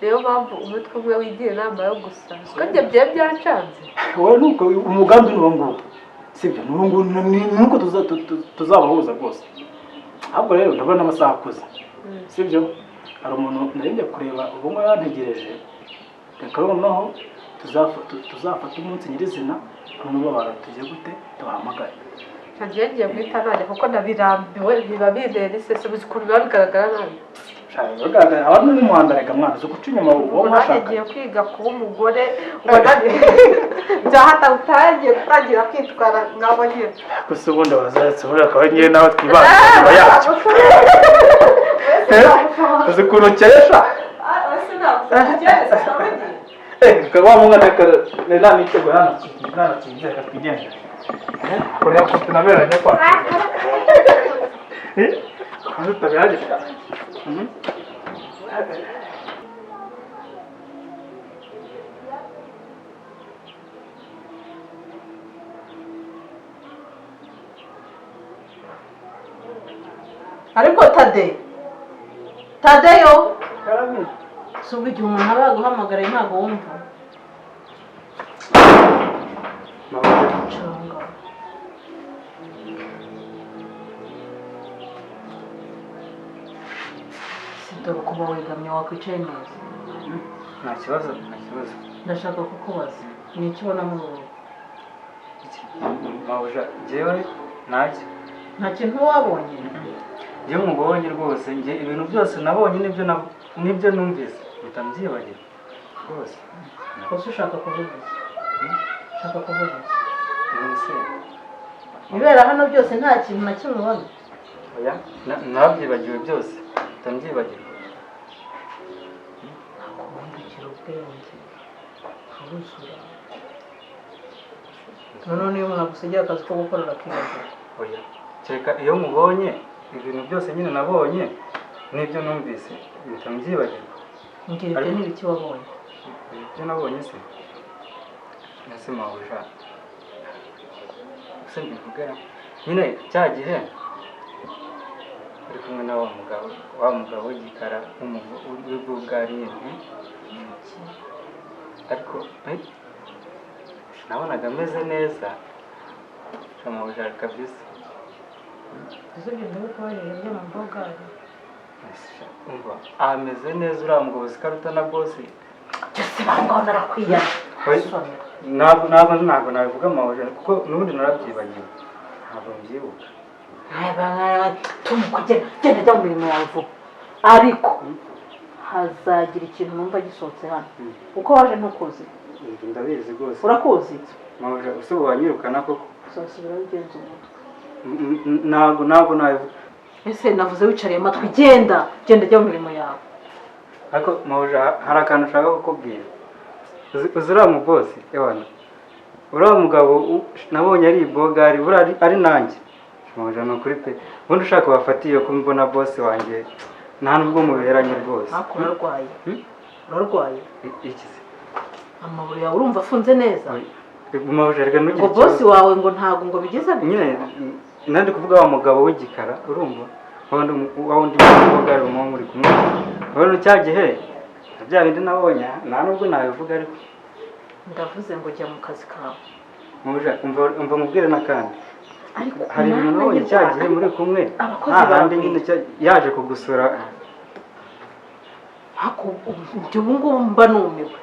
S11: Niyo mpamvu umutwe umwe wigira inama yo gusa ko njye byari byancanze.
S10: Wowe nuko umugambi ni uwo nguwo, sibyo? Ni uwo nguwo, nuko tuzabahuza rwose. Ahubwo rero ndabona amasaha akuze, sibyo? Hari umuntu nari njya kureba ubu ngubu yantegereje. Reka noneho tuzafata umunsi nyirizina, noneho babara tujye gute tubahamagare.
S11: Ngiye ngiye guhita nanjye kuko ndabirambiwe, biba bintera isese, uzi ukuntu biba bigaragara nabi.
S10: Abantu ni umuhanda, reka mwana uzi guca inyuma uwo mwashakanye.
S11: Ngiye kwiga kuba umugore ubona byahata utangiye gutangira kwitwara nk'abo nyine.
S10: Gusa ubundi bazaretse ubundi akaba ngiye nawe twibana nyuma yacyo. Uzi ukuntu ukesha? Wa mwana reka nitego nanakinze reka twigendere. Kureba ko tunaberanye kwa. Tutabihagije.
S6: Ariko Tade, Tadeyo, si ubwo igihe umuntu aba yaguhamagaraye ntabwo wumva. Si dore ukuba wegamye wakwicaye neza.
S9: Nta kibazo, nta kibazo.
S6: Ndashaka kukubaza, ni iki ubona muri ubu?
S9: Mabuja, njyewe ntacyo.
S6: Nta kintu wabonye?
S9: Njyewe mubonye rwose, njye ibintu byose nabonye nibyo numvise mpita mbyibagirwa rwose.
S6: Gusa ushaka kuvuga iki? Ushaka kuvuga iki? Ibera hano byose nta kintu na kimwe ubona?
S9: Oya, nabyibagiwe byose, mpita mbyibagirwa.
S6: Ubwenge uruzura. Noneho niyo umuntu agusigiye akazi ko gukora arakibagirwa.
S9: Oya, kereka iyo mubonye ibintu byose nyine nabonye n'ibyo numvise mpita mbyibagirwa.
S6: Mbwira, ibyo ni ibiki wabonye?
S9: Ibyo nabonye se, ese mabuja, ese mbivugera nyine cya gihe uri kumwe na wa mugabo w'igikara w'ubugari nyine, ariko nabonaga ameze neza, mabuja, kabisa.
S6: Ese ibyo ndabikubajije byo mu mbogari?
S9: Umva, ameze neza uriya mugabo, sikaruta na boss.
S6: Byose bangaho narakwiyana.
S9: Ntabwo nabivuga mabuja, kuko n'ubundi narabyibagiwe, ntabwo mbyibuka.
S6: Tumuka, genda, genda, jya mu mirimo yawe vuba, ariko hazagira ikintu numva gisohotse hano. Uko waje ntukuzi?
S9: Ndabizi rwose.
S6: Urakuzi?
S9: Mabuja, ese ubu wanyirukana koko?
S6: Uzasubiraho ugenza umutwe.
S9: Ntabwo nabivuga.
S6: Ese navuze wicariye amatwi? Genda, genda, jya mu mirimo yawe.
S9: Ariko mabuja, hari akantu ushaka kukubwira. Uzi uriya muboss, ewana, uriya mugabo nabonye ari ibogari buriya ari nanjye mabuja, ni ukuri pe. Ubundi ushaka wafatiye ko mbona boss wanjye nta nubwo muberanye rwose.
S6: Ariko urarwaye, urarwaye.
S9: Iki se?
S6: Amaguru yawe urumva afunze neza?
S9: Mabuja, reka ntugire
S6: Ngo boss
S9: ikibazo.
S6: wawe ngo ntabwo ngo bigeze gutya?
S9: Nyine nandi kuvuga wa mugabo w'igikara, urumva, wa wundi w'ubugari muba muri kumwe. Urabona cya gihe bya bindi nabonye, nta nubwo nabivuga ariko.
S6: Ndavuze ngo jya mu kazi kawe.
S9: Mabuja, umva mubwire n'akandi.
S6: Ariko
S9: Hari ibintu
S6: Mana
S9: nabonye
S6: y'u
S9: cya
S6: Rwanda,
S9: gihe muri kumwe
S6: abakozi
S9: nta handi
S6: bawe.
S9: nyine yaje kugusura.
S6: Ariko njye ubu ngubu mba numiwe.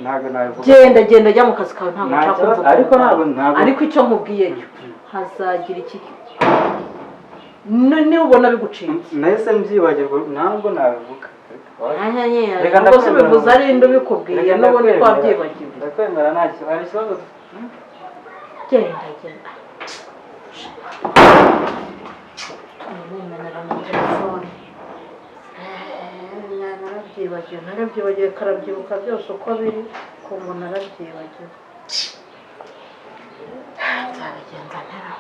S9: Ntabwo nabivuga.
S6: Genda, genda, jya mu kazi kawe, ntabwo
S9: Nta
S6: nshaka
S9: kibazo,
S6: kumva.
S9: Ariko ntabwo
S6: Ariko icyo nkubwiye cyo, hazagira iki nubona bigucitse.
S9: Nahise mbyibagirwa, ntabwo nabivuga. Reka
S6: Ubwo se
S9: ndakwemera.
S6: ubivuze ari inde ubikubwiye?
S9: Reka
S6: N'ubundi
S9: ndakwemera.
S6: twabyibagiwe.
S9: Ndakwemera, nta kibazo, hari ikibazo?
S6: Genda, genda. Nimenera na telefone. Narabyibagiwe, narabyibagiwe, karabyibuka byose uko biri, kumva narabyibagiwe, nzabigenza ntera.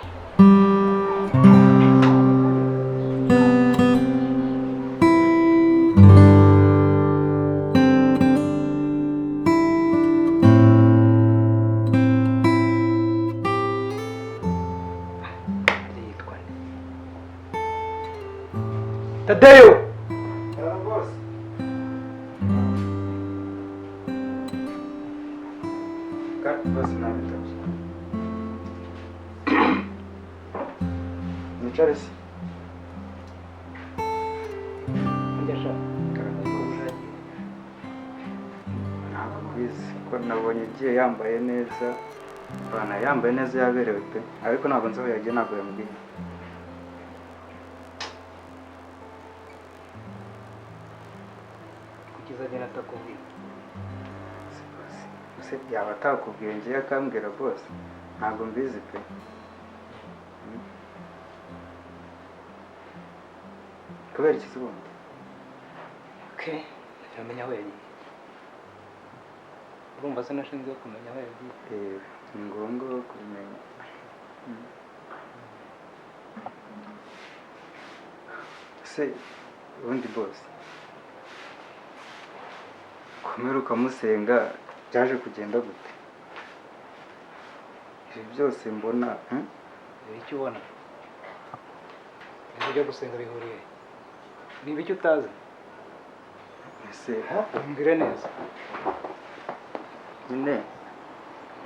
S10: Yitwa nde? Tadeyo!
S9: Rwose. Rwose nabitabye. Nicare se?
S10: Njya shaka
S9: Ntabwo mbizi, ko nabonye agiye yambaye neza. Bana, yambaye neza, yaberewe pe, ariko ntabwo nzi aho yagiye, ntabwo yambwiye.
S10: Kuki agenda atakubwiye?
S9: Se yaba atakubwiye ngiye akambwira? Rwose ntabwo mbizi pe. Kubera iki se ubundi?
S10: Okay, ndamenya aho yagiye. Urumva se nashinzwe kumenya aho yagiye?
S9: Eh, ni ngombwa kubimenya. Se ubundi boss komera ukamusenga, byaje kugenda gute ibi byose mbona,
S10: Reba icyo ubona. Ibintu byo gusenga bihuriye he? Ni ibiki utazi?
S9: Ese
S10: Umbwire neza.
S9: Nyine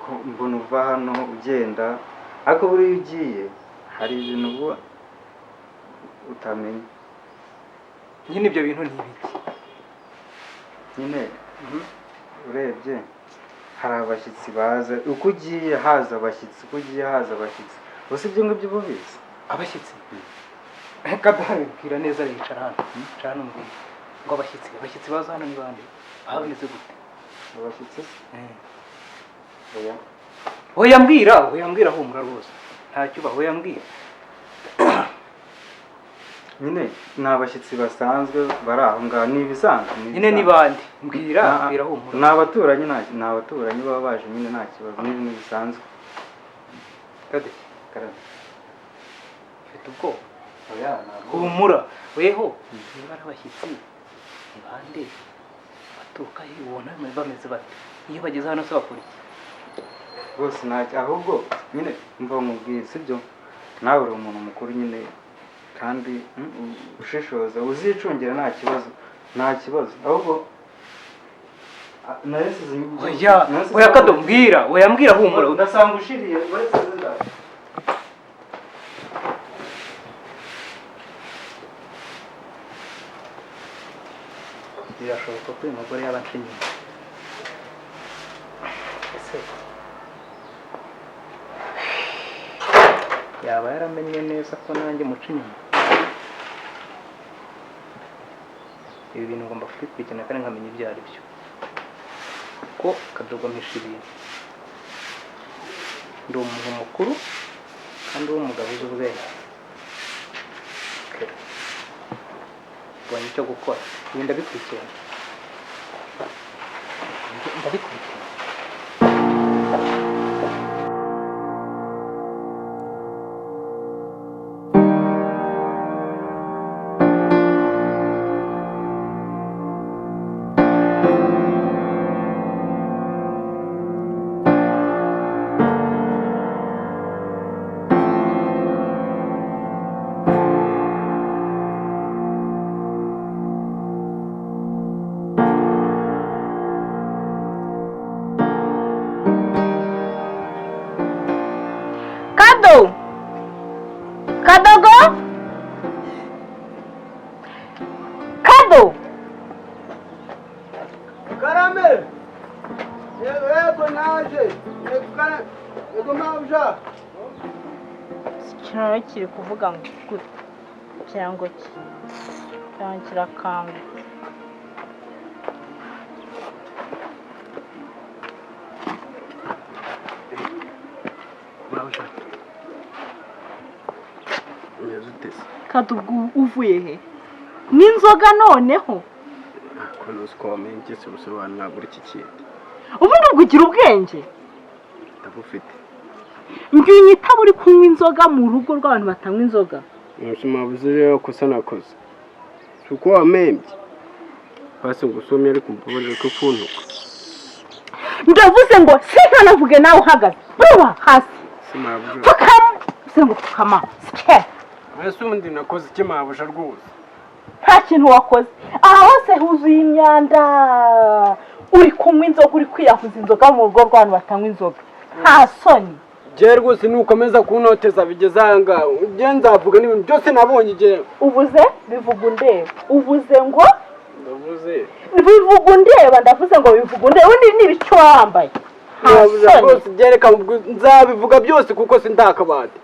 S9: ko mbona uva hano ugenda, ariko buriya ugiye hari ibintu uba utamenya.
S10: Nyine ibyo bintu ni ibiki?
S9: Nyine urebye hari abashyitsi baza, uko ugiye haza abashyitsi, uko ugiye haza abashyitsi. Gusa ibyo ngibyo uba ubizi.
S10: Abashyitsi? Kabwira neza, yicara hano, yicara hano umbwire. Ngo abashyitsi, abashyitsi baza hano ni bande? Baba bameze gute?
S9: Abashyitsi se? Oya.
S10: Oya mbwira, oya mbwira, humura rwose. Ntacyo uba, oya mbwira.
S9: Nyine ni abashyitsi basanzwe bari aho ngaho, ni ibisanzwe.
S12: Nyine ni bande? Mbwira, mbwira humura.
S9: Ni abaturanyi, ni abaturanyi baba baje nyine, nta kibazo, ni ibintu bisanzwe.
S12: Kade,
S9: Karame.
S12: Mfite ubwoba.
S9: Oya, ntabwo.
S12: Humura, weho niba ari abashyitsi ni bande, baturuka he, ubona bameze bate, iyo bageze hano se bakora iki?
S9: Rwose ntacyo, ahubwo nyine mva nkubwire, sibyo? Nawe uri umuntu mukuru nyine kandi ushishoza, uzicungira, nta kibazo, nta kibazo. Ahubwo narisize.
S12: Oya, oya Kado, mbwira, oya mbwira humura.
S9: Ndasanga ushiriye uretse zinda.
S12: Birashoboka ko uyu mugore yaba anca inyuma. Ese yaba yaramenye neza ko nanjye muca inyuma? Ibi bintu ngomba kubikurikirana kandi nkamenya ibyo ari byo, kuko kadogomisha ibintu. Ndi umuntu mukuru kandi w'umugabo uzi ubwenge. Okay. Mbonye icyo gukora, ibi ndabikurikirana, ndabikurikirana.
S4: Kado! Kadogo! Kado!
S5: Karame! Yego, yego, naje! Yego, karame! Yego, mabuja!
S4: Ikintu kiri kuvuga ngo gute? Kugira ngo kirakangutse.
S5: Mabuja! Umeze ute se?
S4: Kado, ubwo uvuye he? N'inzoga noneho?
S5: Ko ntuzi ko wamenye se ubusobanuro iki kindi?
S4: Ubundi ubwo ugira ubwenge?
S5: Ndabufite.
S4: Njye unyitaba uri kunywa inzoga mu rugo rw'abantu batanywa inzoga.
S5: Mabuze rero kosa nakoze. Si uko wamembye. Basi ngo usomye, ariko umbabarire ko kuntuka.
S4: Ndavuze ngo sinkanavuge nawe uhagaze. Buba hasi.
S5: Si mabuja.
S4: Pfukama. Se ngo pfukama. Sike.
S5: Mbese ubundi nakoze iki mabuja rwose?
S4: Nta kintu wakoze. Aha hose huzuye imyanda. Uri kunywa inzoga, uri kwiyahuza inzoga mu rugo rw'abantu batanywa inzoga. Nta soni.
S5: Njye rwose nukomeza kuntoteza bigeze aha ngaha, njye nzavuga n'ibintu byose nabonye igihe.
S4: Uvuze bivuga undeba. Uvuze ngo
S5: Ndavuze.
S4: bivuga undeba, ndavuze ngo bivuga undeba. Ubundi ni ibiki uba wambaye? Nta
S5: Mabuja
S4: soni.
S5: rwose njye reka nzabivuga byose kuko sindakabati.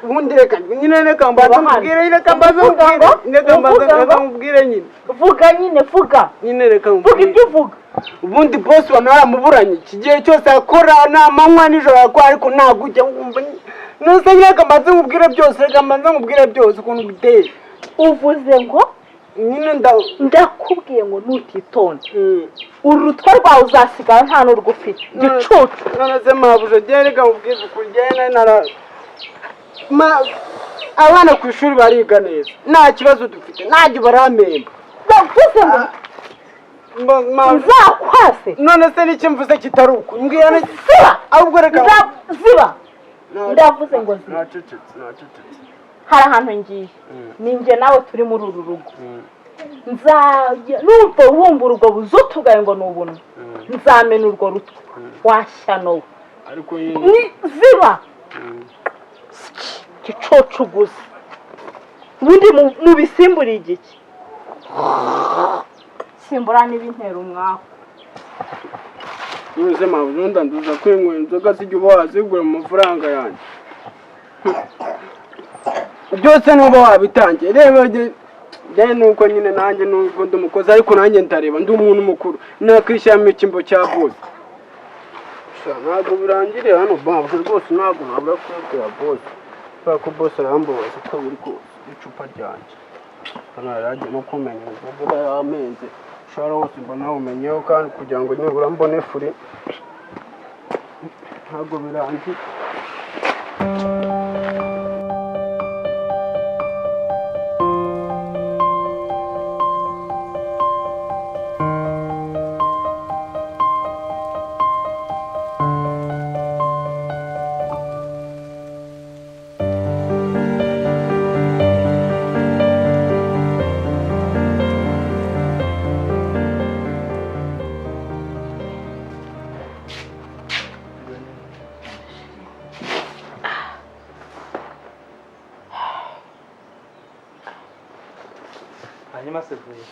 S5: Ubundi reka nyine, reka mbanze
S4: Reba hano.
S5: mubwire, reka mbanze
S4: Uvuga
S5: mubwire,
S4: ngo?
S5: reka mbanze,
S4: Uvuga
S5: reka
S4: ngo?
S5: mubwire nyine.
S4: Vuga nyine, vuga.
S5: Nyine reka
S4: Vuga
S5: mubwire.
S4: ibyo uvuga.
S5: Ubundi boss wa naramuburanye iki gihe cyose akora nta manywa nijoro akora, ariko ntabwo ujya wumva. Nuse nyine reka mbanze mubwire byose, reka mbanze mubwire byose ukuntu biteye.
S4: Uvuze ngo
S5: nyine
S4: ndakubwiye ngo nutitonda uru rutwe rwawe uzasigara nta n'urwo ufite, gicucu.
S5: None se mabuja, njye reka mubwire ukuntu njye nara ma abana ku ishuri bariga neza, nta kibazo dufite, ntajya barampemba.
S4: Ndavuze ngo nzakwase.
S5: None se n'icyo mvuze kitari uko mbwira ni
S4: Ziba.
S5: Ahubwo reka
S4: Ziba. Ndavuze ngo ziba.
S5: Nacecetse, nacecetse.
S4: Hari ahantu ngiye, ni njye nawe turi muri uru rugo. Nzajya numva wumbura ubwo buzutu bwawe ngo ni ubuntu, nzamena urwo rutwe washyanowe.
S5: Ariko
S4: ni ziba gicucu gusa. Ubundi mubisimburiye igiki? Simbura n'ibintera umwaku.
S5: None se mabuja, ndanduza kwinywera inzoga zijya uba wazigura mu mafaranga yanjye byose nuba wabitangiye. Reba njye nuko nyine nanjye nubwo ndi umukozi, ariko nanjye ndareba ndi umuntu mukuru, nakwishyiramo icyimbo cya bose. Gusa ntabwo birangiriye hano mabuja rwose, ntabwo nabura kubibwira bose, kubera ko bose arambabaza uko biri kose icupa ryanjye. Hano yari no kumenya inzoga yamenze ushobora wose mba nawumenyeho, kandi kugira ngo nibura mbone furi ntabwo birangiye.
S12: Hanyuma se vuye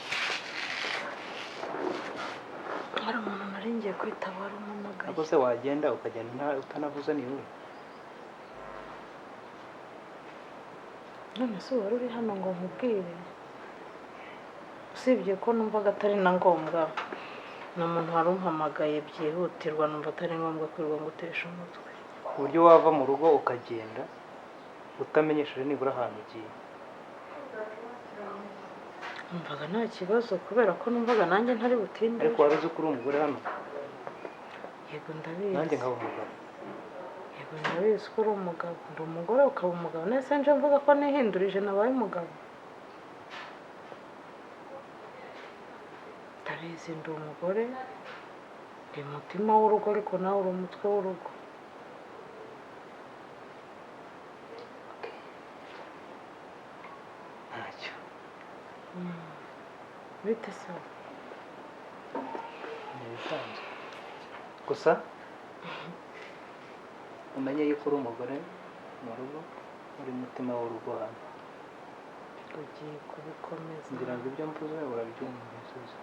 S6: Hari umuntu nari ngiye kwitaba wari umpamagaye.
S12: Ariko se wagenda ukagenda utanavuze ni wowe?
S6: None se wari uri hano ngo nkubwire? Usibye ko numvaga atari na ngombwa, ni umuntu wari umpamagaye byihutirwa, numva atari ngombwa kwirirwa ngutesha umutwe.
S12: Ku buryo wava mu rugo ukagenda utamenyesheje nibura ahantu ugiye.
S6: Numvaga nta kibazo kubera ko numvaga nanjye ntari butinde.
S12: Ariko wari uzi ko uri umugore hano?
S6: Yego ndabizi.
S12: Nanjye nkaba umugabo.
S6: Yego ndabizi ko uri umugabo. Ndi umugore ukaba umugabo. Nese nje mvuga ko nihindurije nabaye umugabo. Ndabizi ndi umugore, ndi umutima w'urugo, ariko nawe uri umutwe w'urugo.
S12: Ntacyo.
S6: Bite se?
S12: Ni ibisanzwe. Gusa umenye yuko uri umugore mu rugo, uri mutima w'urugo hano.
S6: Ugiye kubikomeza.
S12: Ngira ngo ibyo mvuze urabyumvise.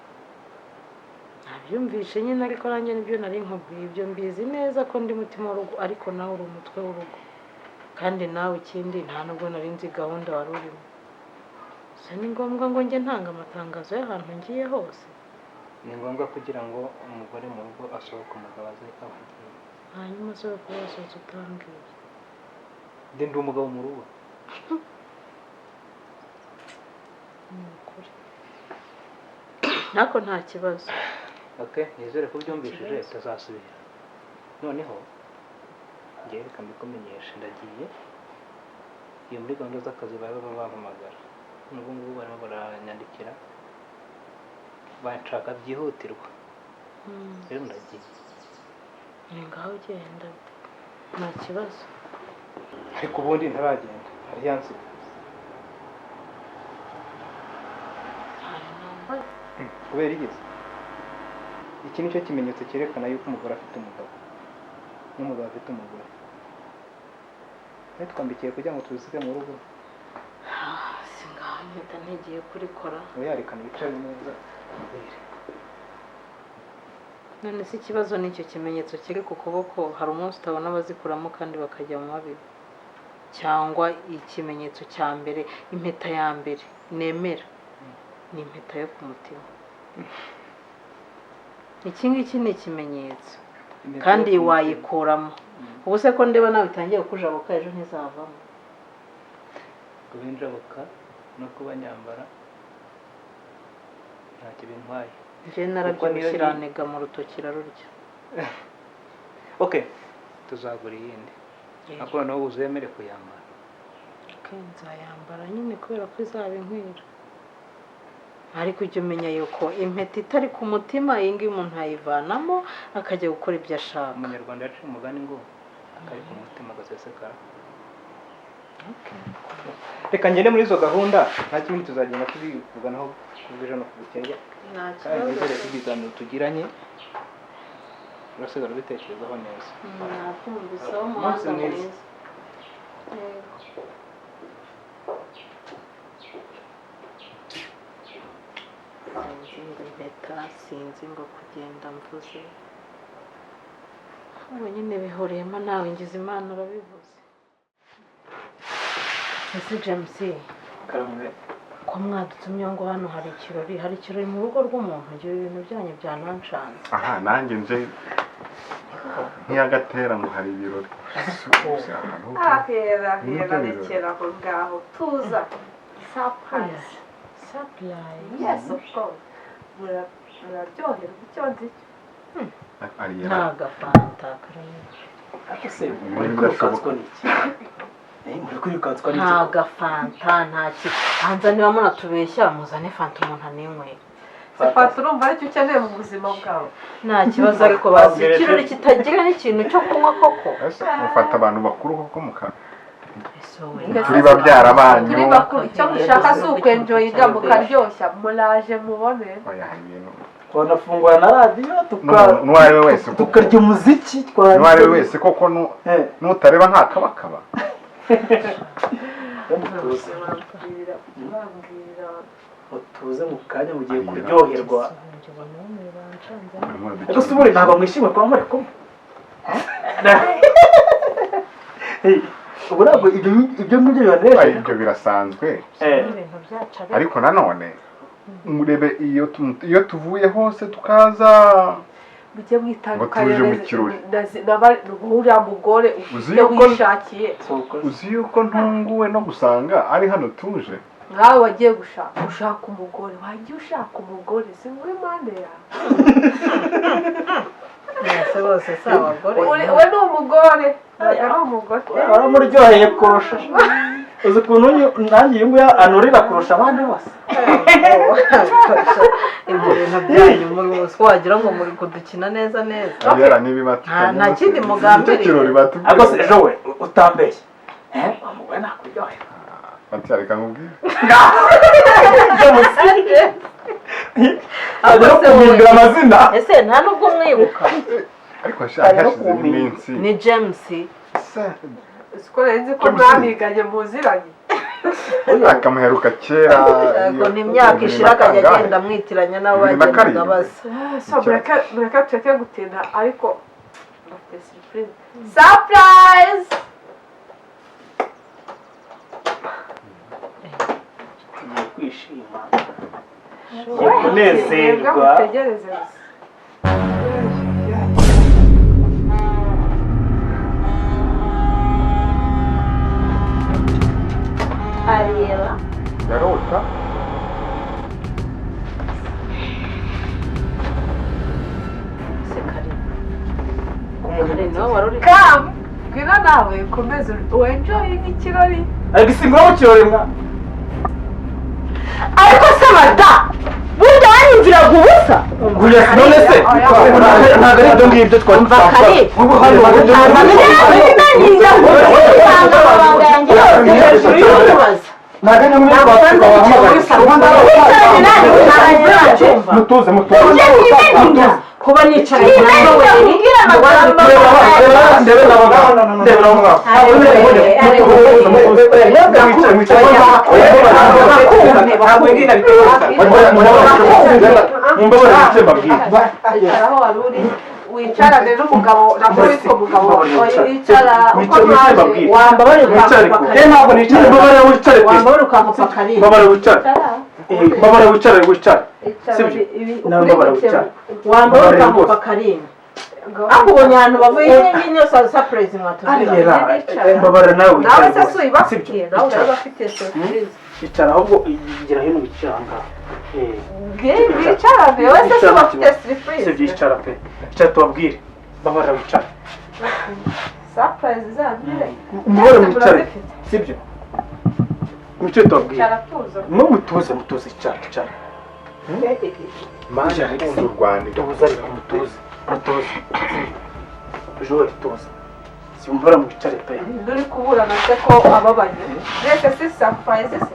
S6: Nabyumvishe nyine, ariko nanjye nibyo nari nkubwiye. Ibyo mbizi neza ko ndi mutima w'urugo, ariko nawe uri umutwe w'urugo. Kandi nawe ikindi nta nubwo nari nzi gahunda wari urimo. Se ni ngombwa ngo njye ntanga amatangazo y'ahantu ngiye hose?
S12: Ni ngombwa kugira ngo umugore mu rugo asohoke umugabo aze aho agiye.
S6: Hanyuma se kuba wasohotse utambwiye?
S12: Ndi umugabo mu rugo.
S6: Ni ukuri. Nako nta kibazo.
S12: Okay, nizere ko ubyumvishije utazasubira. Noneho ngiye reka mbikumenyeshe, ndagiye. Iyo muri gahunda z'akazi baba bampamagara. N'ubu ngubu barimo baranyandikira banshaka byihutirwa. Rero ndagiye.
S6: Ni ngaho ugenda nta kibazo.
S12: Ariko ubundi ntaragenda hari yansiga. Kubera igeze iki nicyo kimenyetso cyerekana yuko umugore afite umugabo n'umugabo afite umugore. Twambikiye kugira ngo tuzige mu rugo.
S6: Singaho impeta ntigiye kurikora.
S12: Oya, reka wicare neza.
S6: None se ikibazo ni icyo kimenyetso kiri ku kuboko? Hari umunsi utabona abazikuramo kandi bakajya mu mabi. Cyangwa ikimenyetso cya mbere, impeta ya mbere nemera ni impeta yo ku mutima. Iki ngiki ni ikimenyetso kandi wayikuramo. Ubu se ko ndeba nawe itangiye kukujabuka, ejo ntizavamo.
S12: Kuba injabuka no kuba nyambara ntacyo bintwaye.
S6: Njye narabyibushye iranega mu rutoki irarurya.
S12: Okay, tuzagura iyindi. Ariko noneho uzemere kuyambara.
S6: Okay, nzayambara nyine kubera ko izaba inkwira. Ariko ujya umenya yuko impeta itari ku mutima iyi ngiyi umuntu ayivanamo akajya gukora ibyo ashaka.
S12: Umunyarwanda yaciye umugani ngo akari ku mutima gasesekara. Reka ngende muri izo gahunda, nta kindi tuzagenda tubivuganaho kubw'ejo no kubukeye.
S6: Nta
S12: Kandi
S6: kibazo.
S12: nizere ko ibiganiro tugiranye urasigara ubitekerezaho neza.
S6: Nabyumviseho
S12: Umunsi
S6: umuhanda
S12: mwiza.
S6: mwiza. Yego. Sinzi ngo impeta, sinzi ngo kugenda mvuze. Ubu nyine bihuriyemo nawe, ngize Imana urabivuze. Ese James,
S12: Karamwe.
S6: ko mwadutumye ngo hano hari ikirori, hari ikirori mu rugo rw'umuntu, ngira ibintu byanyu byanancanze.
S13: Aha nanjye nje nk'iyagatera ngo hari ibirori.
S11: Ahera
S13: Nibyo
S11: hera
S13: birori.
S11: rekera aho ngaho tuza surprise.
S6: Surprise.
S11: Yes, of course. Muraryoherwa icyo nzi cyo.
S13: Ariella
S6: Nta gafanta karimo.
S10: Ariko se muri kwirukanswa n'iki? Muri kwirukanswa n'iki?
S6: Nta gafanta, nta ki. Hanze niba munatubeshya muzane fanta umuntu aninywera.
S11: Se fanta urumva aricyo ukeneye mu buzima bwawe?
S6: Nta kibazo, ariko bazi ikirori kitagira n'ikintu cyo kunywa koko.
S13: Ese mufata abantu bakuru koko muka
S11: Twese
S13: turi babyara banyu?
S11: Turi bakuru, icyo mushaka si ukwenjoyinga mukaryoshya, muraje mubone.
S13: Oya, hari ibintu
S10: Twanafungura na radiyo
S13: n'uwo ari we wese koko.
S10: Tukarya umuziki.
S13: N'uwo ari we wese koko nutareba ntakabakaba.
S10: Mutuze.
S11: Bambwira bambwira.
S10: Mutuze, mu kanya mugiye kuryoherwa.
S13: Murimo
S10: Ariko se ubundi ntabwo mwishimiye kuba muri kumwe? Ubu ntabwo ibyo ngibyo bibanejeje?
S13: Oya, ibyo birasanzwe.
S6: Ibintu byacu ariko.
S13: Ariko nanone murebe iyo tuvuye hose tukaza
S11: Mujye mwitandukanya
S13: Ngo tuje mu kirori.
S11: uriya mugore
S13: Uzi
S11: ufite wishakiye.
S13: Uzi yuko ntunguwe no gusanga ari hano tuje.
S11: Nkawe wagiye gushaka ushaka umugore, wagiye ushaka umugore si muri mpande yawe.
S6: Mwese bose si abagore.
S11: We ni umugore, ntabwo ari umugore.
S10: Waramuryoheye kurusha. Uzi ukuntu nanjye uyu nguyu anurira kurusha abandi bose.
S6: Ibyo bintu byanyu muri bose wagira ngo muri kudukina neza neza.
S13: Ariella niba
S6: Nta kindi mugambiriye.
S13: Nicyo kirori batubwiye.
S10: Ariko se ejo we utambeshye, wa mugore nakuryohera?
S13: Ati reka nkubwire.
S10: Ajya no kumwibwira amazina.
S6: Ese nta nubwo mwibuka?
S13: Ariko hashize iminsi.
S6: Ni James.
S11: Siko nari nzi ko
S13: James.
S11: mwamiganye muziranye.
S13: Akamuheruka kera.
S6: Yego, ni imyaka ishira akajya agenda amwitiranya n'abo
S13: Bibiri na
S6: bagendaga
S13: karindwi.
S6: basa.
S11: So mureke mureke tureke gutinda, ariko bafite surprise, surprise.
S10: Tugiye kwishima, tugiye kunezerwa.
S11: Mutegereze gusa.
S4: Ariella.
S13: Yarota.
S6: Se kare. Kare nawe wari uri
S11: Come, ngwino nawe ukomeze wenjoyinge ikirori.
S10: Ariko isingura mu kirori mwa.
S4: Ariko se mada, burya wanyumviraga ubusa?
S10: Nguya none se ntabwo ari ibyo ngibyo twari
S4: Umva kare.
S10: Ubu hano
S4: Usanga amabanga yanjye yose uri kubaza.
S10: Ntabwo ari muri
S4: Wicaranye nanjye.
S10: Mutuze, mutuze.
S4: Ujye mwimenya.
S6: Kuba nicaranye na
S4: Mwimenya kubwira amagambo.
S10: Ndebe n'abagabo, ndebe n'abagabo.
S11: Icara aho wari uri, wicarane n'umugabo, ntabwo witwa umugabo, icara uko mwaje.
S6: Wambabarira ukankupa kare. Wambabarira ukankupa kare.
S10: Mbabara wicare. Mbabara wicare, wicare.
S11: Icara.
S10: Sibyo?
S11: Ibi
S10: Nawe mbabara wicare.
S6: Wambabarira ukankupa karindwi. Ariko ubonye ahantu bavuye iyi ngiyi yose surprise mwatubwira.
S10: Ariella, mbabara nawe
S11: Nawe
S10: wicare
S11: se
S10: rwose.
S11: si uyibafitiye? Nawe
S10: Icara.
S11: urabafitiye surprise.
S10: Icara ahubwo, igira hino wicara aha ngaha.
S11: Bicarane, wowe se si ubafitiye surprise?
S10: Sibyo, icara pe. Icara tubabwire. Mbabara wicare.
S11: Surprise zanyu.
S10: Umubare wicare. Sibyo? Mwicare tubabwire.
S11: Icara tuza.
S10: Mwe mutuze, mutuze, icara, icara.
S13: Mana ikunda u Rwanda.
S10: Tuze ariko, mutuze, mutuze. Joel, tuze. Simbura mwicare pe.
S11: Uri kuburana se ko ababaye mwese? Si surprise se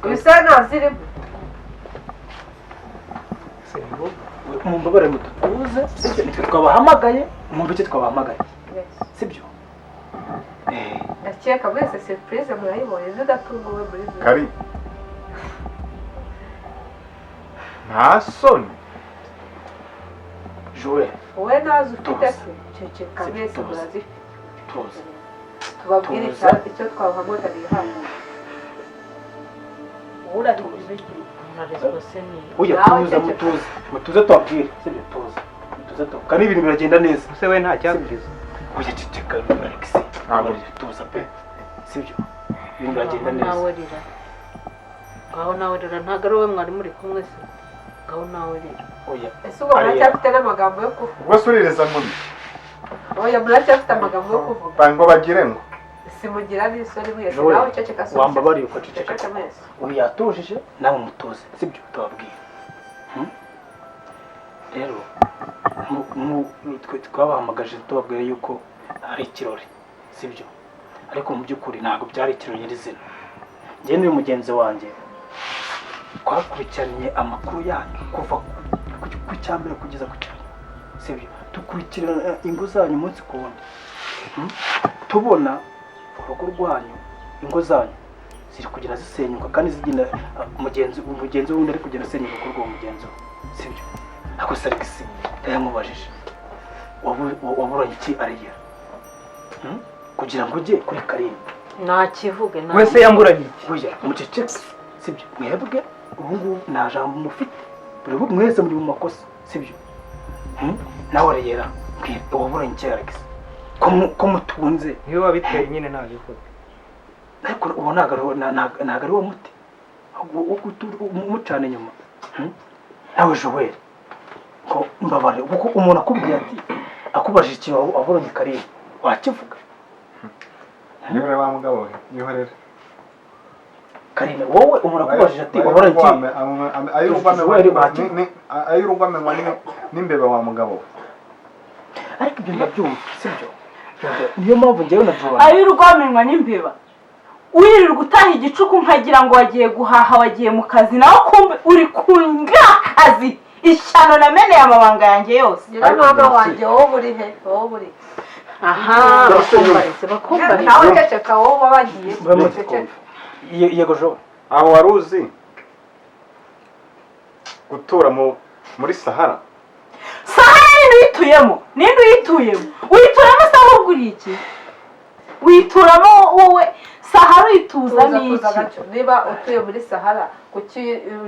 S11: bisa ntazirimo?
S10: Mumbabare mutuze, sibyo? Nitwe twabahamagaye, mwumve icyo twabahamagaye. Sibyo?
S11: Ndakeka mwese surprise murayibonye, ntudatunguwe muri mwe.
S13: Kari nta soni.
S10: Joel,
S11: Wowe nazo ufite se? Ceceka, mwese murazifite.
S10: Tuze.
S11: Tubabwire
S10: Tuza.
S11: icyo twabahamagariye hano.
S10: Oya, tuza, mutuze. Mutuze tubabwire, sibyo? Tuze. Mutuze tubabwire. Kandi ibintu biragenda neza.
S9: Ese we nta cyakuriza?
S10: Oya, ceceka Alex. Tuza pe. Sibyo? Ibintu biragenda neza.
S6: Nawe rira, ngaho nawe rira, ntabwo ari wowe mwari muri kumwe se? Ngaho nawe rira.
S10: Oya.
S11: Ese ubwo muracyafite n'amagambo yo kuvuga?
S13: Ubwo se uririza nkumi?
S11: Oya, muracyafite amagambo yo kuvuga?
S13: Ngo bagire ngo
S11: Simugira n'isoni mwese.
S10: Joel,
S11: Nawe uceceka se.
S10: Wambabariye ukaceceka.
S11: Ceceka mwese.
S10: Uyu yatujije, nawe mutuze, sibyo? Tubabwira. Rero twe twabahamagaje tubabwira yuko hari ikirori, sibyo? Ariko mu by'ukuri ntabwo byari ikirori nyirizina. Njye n'uyu mugenzi wanjye twakurikiranye amakuru yanyu kuva ku cya mbere kugeza ku cya nyuma, sibyo? Dukurikirana ingo zanyu umunsi ku wundi. Tubona urugo rwanyu, ingo zanyu ziri kugenda zisenyuka, kandi zigenda mugenzi wundi ari kugenda asenya urugo rw'uwo mugenzi we, sibyo? Ariko se Alex yamubajije, waburanye iki ariya kugira ngo ujye kuri Karine?
S6: Ntakivuge.
S12: Wese yamburanye iki?
S10: Oya, muceceke, sibyo? Mwebwe ubu ngubu nta jambo mufite, buri mwese muri mu makosa, sibyo? Nawe ariyera, mbwira, waburanye iki Alex ko mutunze?
S12: Niwe wabiteye nyine, ntabivuge.
S10: Ariko uwo ntabwo ari wo muti wo umucana inyuma. Nawe Joel, ko mbabare, kuko umuntu akubwiye ati, akubajije ikintu waburanye Karine, wakivuga?
S13: Yihorere wa mugabo we, yihorere.
S10: Karine, wowe umuntu akubajije ati waburanye iki?
S13: Ay'urugo amenywa n'imbeba wa mugabo we.
S10: Ariko ibyo ndabyumva, sibyo? Niyo mpamvu njyewe na Joel.
S4: Ay'urugo amenywa n'imbeba. Wirirwa utaha igicuku nkagira ngo wagiye guhaha, wagiye mu kazi, nawe kumbe uri ku kazi. Ishyano, nameneye amabanga yanjye yose.
S11: Nyiramama wanjye, wowe uri he? Wowe uri
S6: Aha, bakumbarize, bakumbarize.
S11: Nawe ceceka, wowe uba wagiye. Ceceka.
S10: Yego Joel.
S13: Aho wari uzi gutura muri Sahara?
S4: Sahara ninde uyituyemo? Ninde uyituyemo? Uyituramo se ahubwo uri iki? Wituramo wowe Sahara, uyituzamo
S11: Tuza, tuza
S4: iki?
S11: gato. Niba utuye muri Sahara, kuki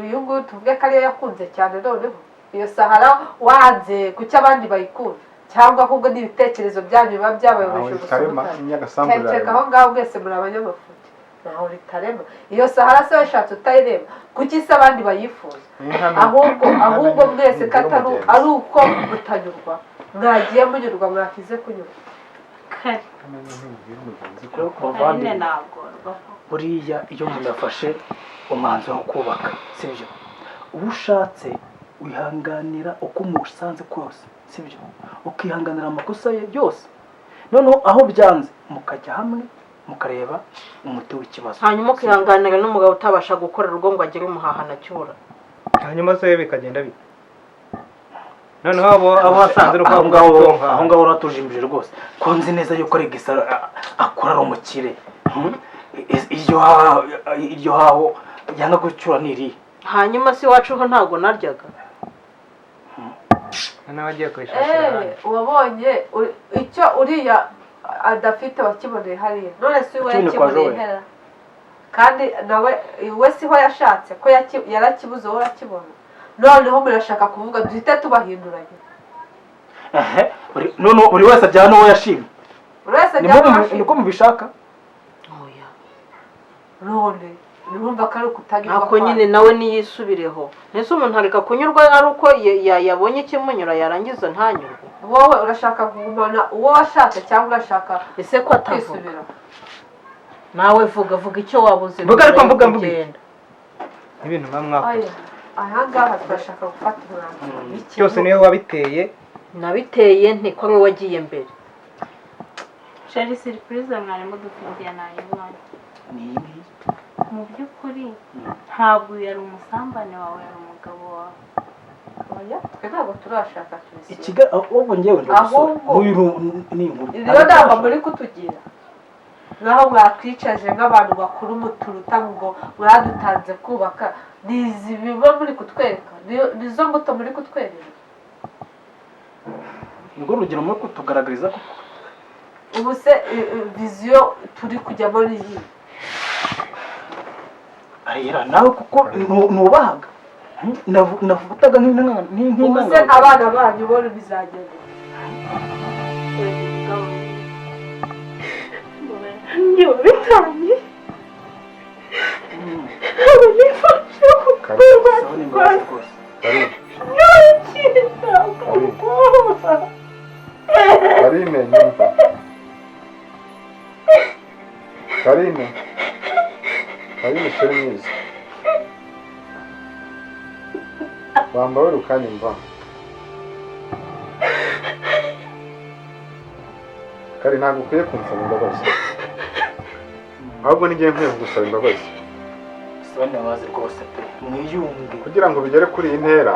S11: uyu nguyu tuvuge ko ariyo yakunze cyane? Noneho iyo Sahara wanze, kuki abandi bayikunda? Cyangwa ahubwo n'ibitekerezo byanyu biba byabayobeje
S13: Ntawe
S11: gusa?
S13: ritarema, inyagasambu
S11: Ceceka
S13: irarema.
S11: aho ngaho, mwese muri abanyamafuti. Ntaho ritarema. Iyo Sahara se washatse utayireba, kuki se abandi bayifuza? Ahubwo mwese ko atari ari uko mutanyurwa, mwagiye munyurwa, mwakize kunyurwa.
S4: Kare.
S10: Rero
S4: Karine,
S10: bavandimwe,
S4: nagorwa.
S10: buriya iyo umuntu yafashe umwanzuro wo kubaka, sibyo, uwo ushatse wihanganira uko umusanze kose, sibyo? Ukihanganira amakosa ye yose, noneho aho byanze mukajya hamwe mukareba umuti w'ikibazo.
S6: Hanyuma ukihanganira n'umugabo utabasha gukora urugo ngo agere umuhaha cyura.
S12: Hanyuma se bikagenda bite noneho abo wasanze
S10: Aho ngaho, aho ngaho uratujimbije rwose, ko nzi neza yuko Alex akora ari umukire. Iryo haho yanga gucyura ni irihe?
S6: Hanyuma se iwacu ho ntabwo naryaga?
S12: Noneho agiye kubishakira ahandi.
S11: Wabonye icyo uriya adafite wakiboneye hariya, none si we
S10: Wakiboneye kwa
S11: yakiboneye
S10: Joel.
S11: hera? Kandi nawe we siho yashatse, ko yarakibuze, wowe urakibona. Noneho murashaka kuvuga duhite tubahinduranya.
S10: Ehe, noneho buri wese ajyana uwo yashimye.
S11: Buri wese
S10: Niko
S11: ajyana uwo
S10: niko mubishaka?
S6: Oya.
S11: None nurumva ko ari ukutanyurwa
S6: Ntako nyine nawe niyisubireho. Ese umuntu areka kunyurwa ari uko yabonye ikimunyura, yarangiza ntanyurwe?
S11: Wowe urashaka kugumana uwo washatse cyangwa urashaka
S6: Ese ko atavuga?
S11: kwisubira?
S6: Nawe vuga, vuga icyo wabuze.
S12: Mvuga, ariko mvuga iki?
S6: Kugenda.
S12: N'ibintu muba mwakoze.
S11: Oya, ahangaha turashaka gufata umwanzuro w'ikintu.
S12: Byose niwe wabiteye.
S6: Nabiteye nti ko ari we wagiye mbere?
S4: Chéri, surprise mwari mudufitiye nayibonye.
S10: Ni iyi ngiyi.
S4: Mu by'ukuri ntabwo yari umusambane wawe, yari umugabo wawe.
S11: Oya, twe ntabwo turashaka, tubisibe.
S10: Ikigali ahubwo njyewe ndi umusore.
S11: Ahubwo-
S10: Nk'uyu ni inkuru.
S11: Niyo nama muri kutugira, naho mwatwicaje nk'abantu bakuru muturuta ngo mwadutanze kubaka, ni izi biba muri kutwereka, nizo mbuto muri kutwereka.
S10: Nirwo rugero muri kutugaragariza ko
S11: Ubu se vision turi kujyamo ni iyi?
S10: Arera nawe kuko nubahaga. Nafataga
S11: Ubu se
S10: nk'intangarugero.
S11: abana banyu bo bizagenda?
S4: Njye wabitangiye.
S13: Karine, Karine chérie mwiza, wambabarira ukanyumva? Kari, ntabwo ukwiye kunsaba imbabazi, ahubwo ni njyewe nkwiye kugusaba imbabazi.
S10: Musabane imbabazi rwose pe, mwiyunge.
S13: Kugira ngo bigere kuri iyi ntera,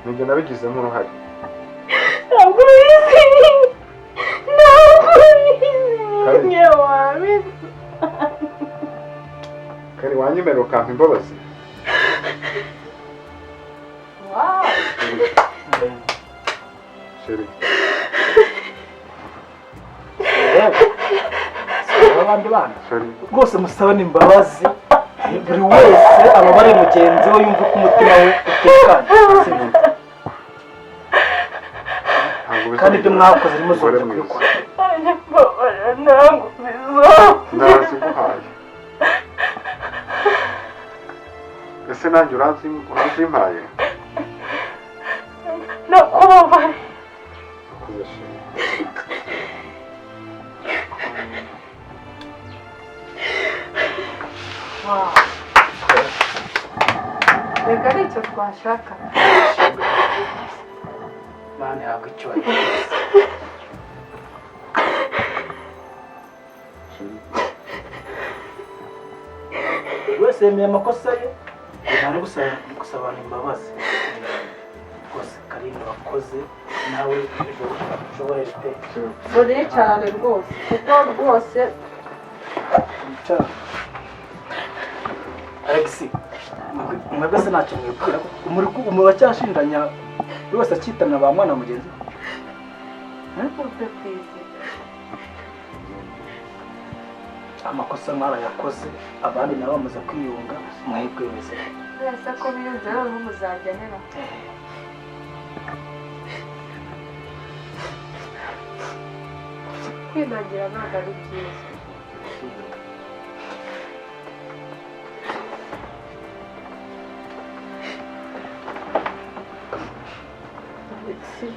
S13: nijye nabigizemo uruhare.
S4: Ntabwo ubizi, ntabwo ubizi.
S13: Kari.
S4: Niyo wabizi.
S13: Kari, wanyemerera ukampa imbabazi?
S11: Wow.
S13: Chérie.
S10: Rero abandi bana
S13: Chérie.
S10: rwose musabane imbabazi, buri wese ababare mugenzi we, yumve ko umutima we utekanye, sibyo?
S13: Ntabwo
S10: Kandi ibyo mwakoze
S13: Umugore
S10: ntimuzongere
S13: mwiza.
S10: kubikora.
S4: Mbabarira, ntabwo bizongera.
S13: Ndaziguhaye. Ese nanjye uranzimpaye?
S4: Nakubabariye.
S13: Urakoze, chérie.
S11: Wow. Reka ari icyo twashaka.
S10: Imana ihabwa icyubahiro rwose.
S13: Chérie.
S10: Buri wese yemeye amakosa ye, nta no gusabana imbabazi rwose. Karine, wakoze, nawe Joel pe.
S11: Muricarane rwose, kuko rwose
S10: Wicara. Alex, mwebwe se ntacyo mwibwira? Muri muracyashindanya, buri wese akitana ba mwana mugenzi we?
S11: Ute perezida?
S10: Amakosa mwarayakoze, abandi nabo bamaze kwiyunga, mwebwe bimeze bite?
S11: Mwese ko biyunze, noneho muzajya hera? Kwinangira ntabwo ari byiza.
S6: Alexi,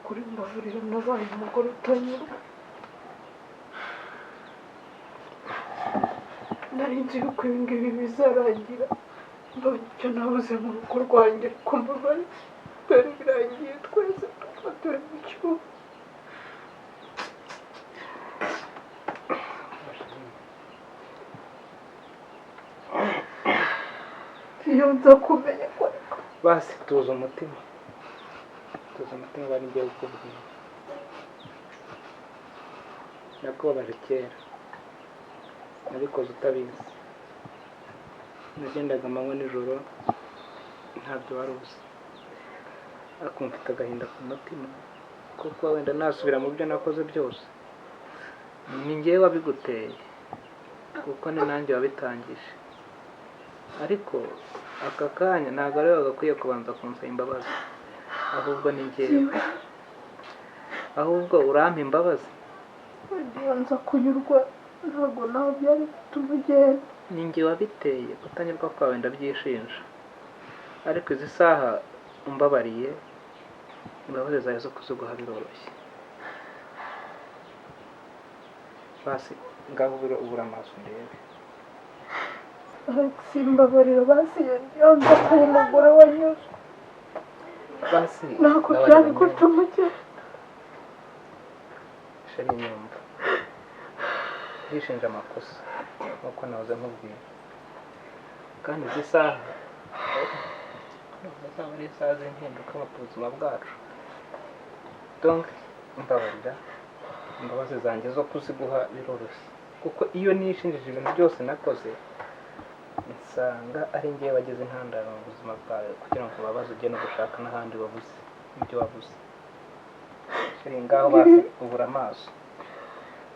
S6: kuri mbabarira, nabaye umugore utanyurwa. Nari nzi yuko ibi ngibi bizarangira mbonye icyo nabuze mu rugo rwanjye, ariko mbabarira, dore birangiye twese dufatiwe mu cyuho. Iyo nza kumenya ko
S12: Basi tuza umutima, tuza umutima. Bari ngiye kukubwira, nakubabaje kera, nabikoze utabizi. Nagendaga amanywa nijoro, ntabyo wari uzi, ariko mfite agahinda ku mutima ko kuba wenda nasubira mu byo nakoze byose. Ni njyewe wabiguteye, kuko ni nanjye wabitangije. Ariko aka kanya ntabwo ari wowe wagakwiye kubanza kunsaba imbabazi, ahubwo ni njyewe. Ahubwo urampa imbabazi?
S6: Iyo nza kunyurwa, ntabwo nawe byari gutuma ugenda.
S12: Ni njye wabiteye kutanyurwa kwawe, ndabyishinja. Ariko izi saha umbabariye, imbabazi zawe zo kuziguha biroroshye. Basi ngaho ubura amaso ndebe.
S6: Alex, mbabarira basi. Iyo nza kuba umugore wanyuzwe,
S12: Basi
S6: ntabwo
S12: mbabarira
S6: byari
S12: nyine.
S6: gutuma ugenda.
S12: Chérie, nyumva, ndishinja amakosa nk'uko nahoze nkubwira, kandi izi saha ntabwo azaba ari isaha z'impinduka mu buzima bwacu. Donc mbabarira, imbabazi zanjye zo kuziguha biroroshye, kuko iyo nishinjije ibintu byose nakoze, nsanga ari njyewe wagize intandaro mu buzima bwawe, kugira ngo ubabaze ujye no gushaka n'ahandi wabuze ibyo wabuze. Chérie, ngaho basi ubura amaso,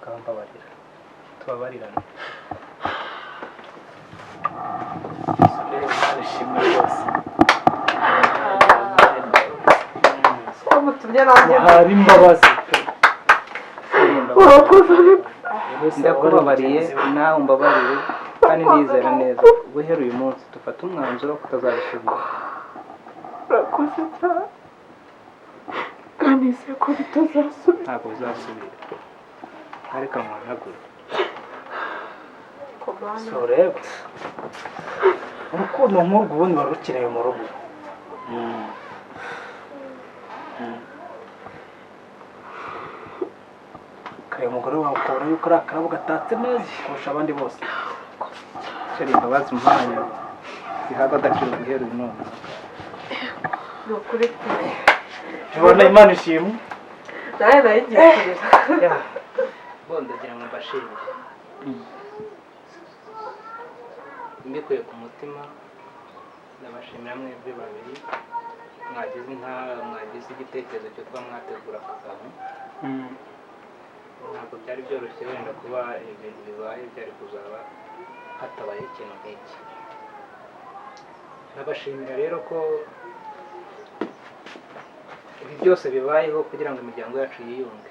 S12: ngaho mbabarira, tubabarirane.
S10: Imana ishimwe rwose.
S11: Ko mutumye nanjye
S10: Muhabe imbabazi pe.
S6: Urakoze, Alex.
S12: Ndakubabariye, nawe umbabarire, kandi ndizera neza guhera uyu munsi dufate umwanzuro wo kutazabisubira.
S6: Urakoze cyane, kandi Nizeye ko bitazasubira.
S12: Ntabwo bizasubira, ariko muhanagure.
S10: Si ureba urukundo nk'urwo ubundi wari rukeneye mu rugo. Kare umugore wawe ukabona yuko ari akarabo gatatse neza kurusha abandi bose.
S12: Chérie, imbabazi umpaye zihabwa agaciro guhera uyu none.
S11: Ni ukuri pe.
S10: Tubona Imana ishimwe.
S11: Nawe nari ngiye kurira.
S12: Bo ndagira ngo mbashimire mbikuye ku mutima. Ndabashimira mwebwe babiri mwagize mwagize igitekerezo cyo kuba mwategura aka kantu. Ntabwo byari byoroshye wenda kuba ibintu bibaye byari kuzaba hatabaye ikintu nk'iki. Ndabashimira rero ko ibi byose bibayeho kugira ngo imiryango yacu yiyunge,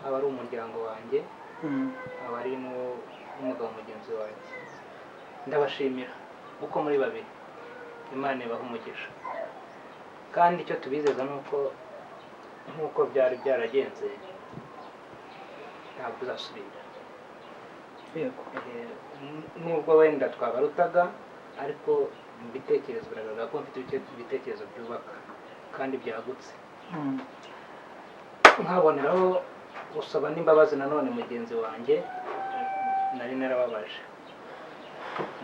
S12: haba ari umuryango wanjye, haba ari n'umugabo mugenzi wanjye. Ndabashimira uko muri babiri, Imana ibaha umugisha. Kandi icyo tubizeza ni uko nk'uko byari byaragenze ntabwo uzasubira.
S10: Yego.
S12: Nubwo wenda twabarutaga, ariko mu bitekerezo biragaragara ko mfite ibitekerezo byubaka kandi byagutse. Nkaboneraho gusaba n'imbabazi nanone mugenzi wanjye nari narababaje,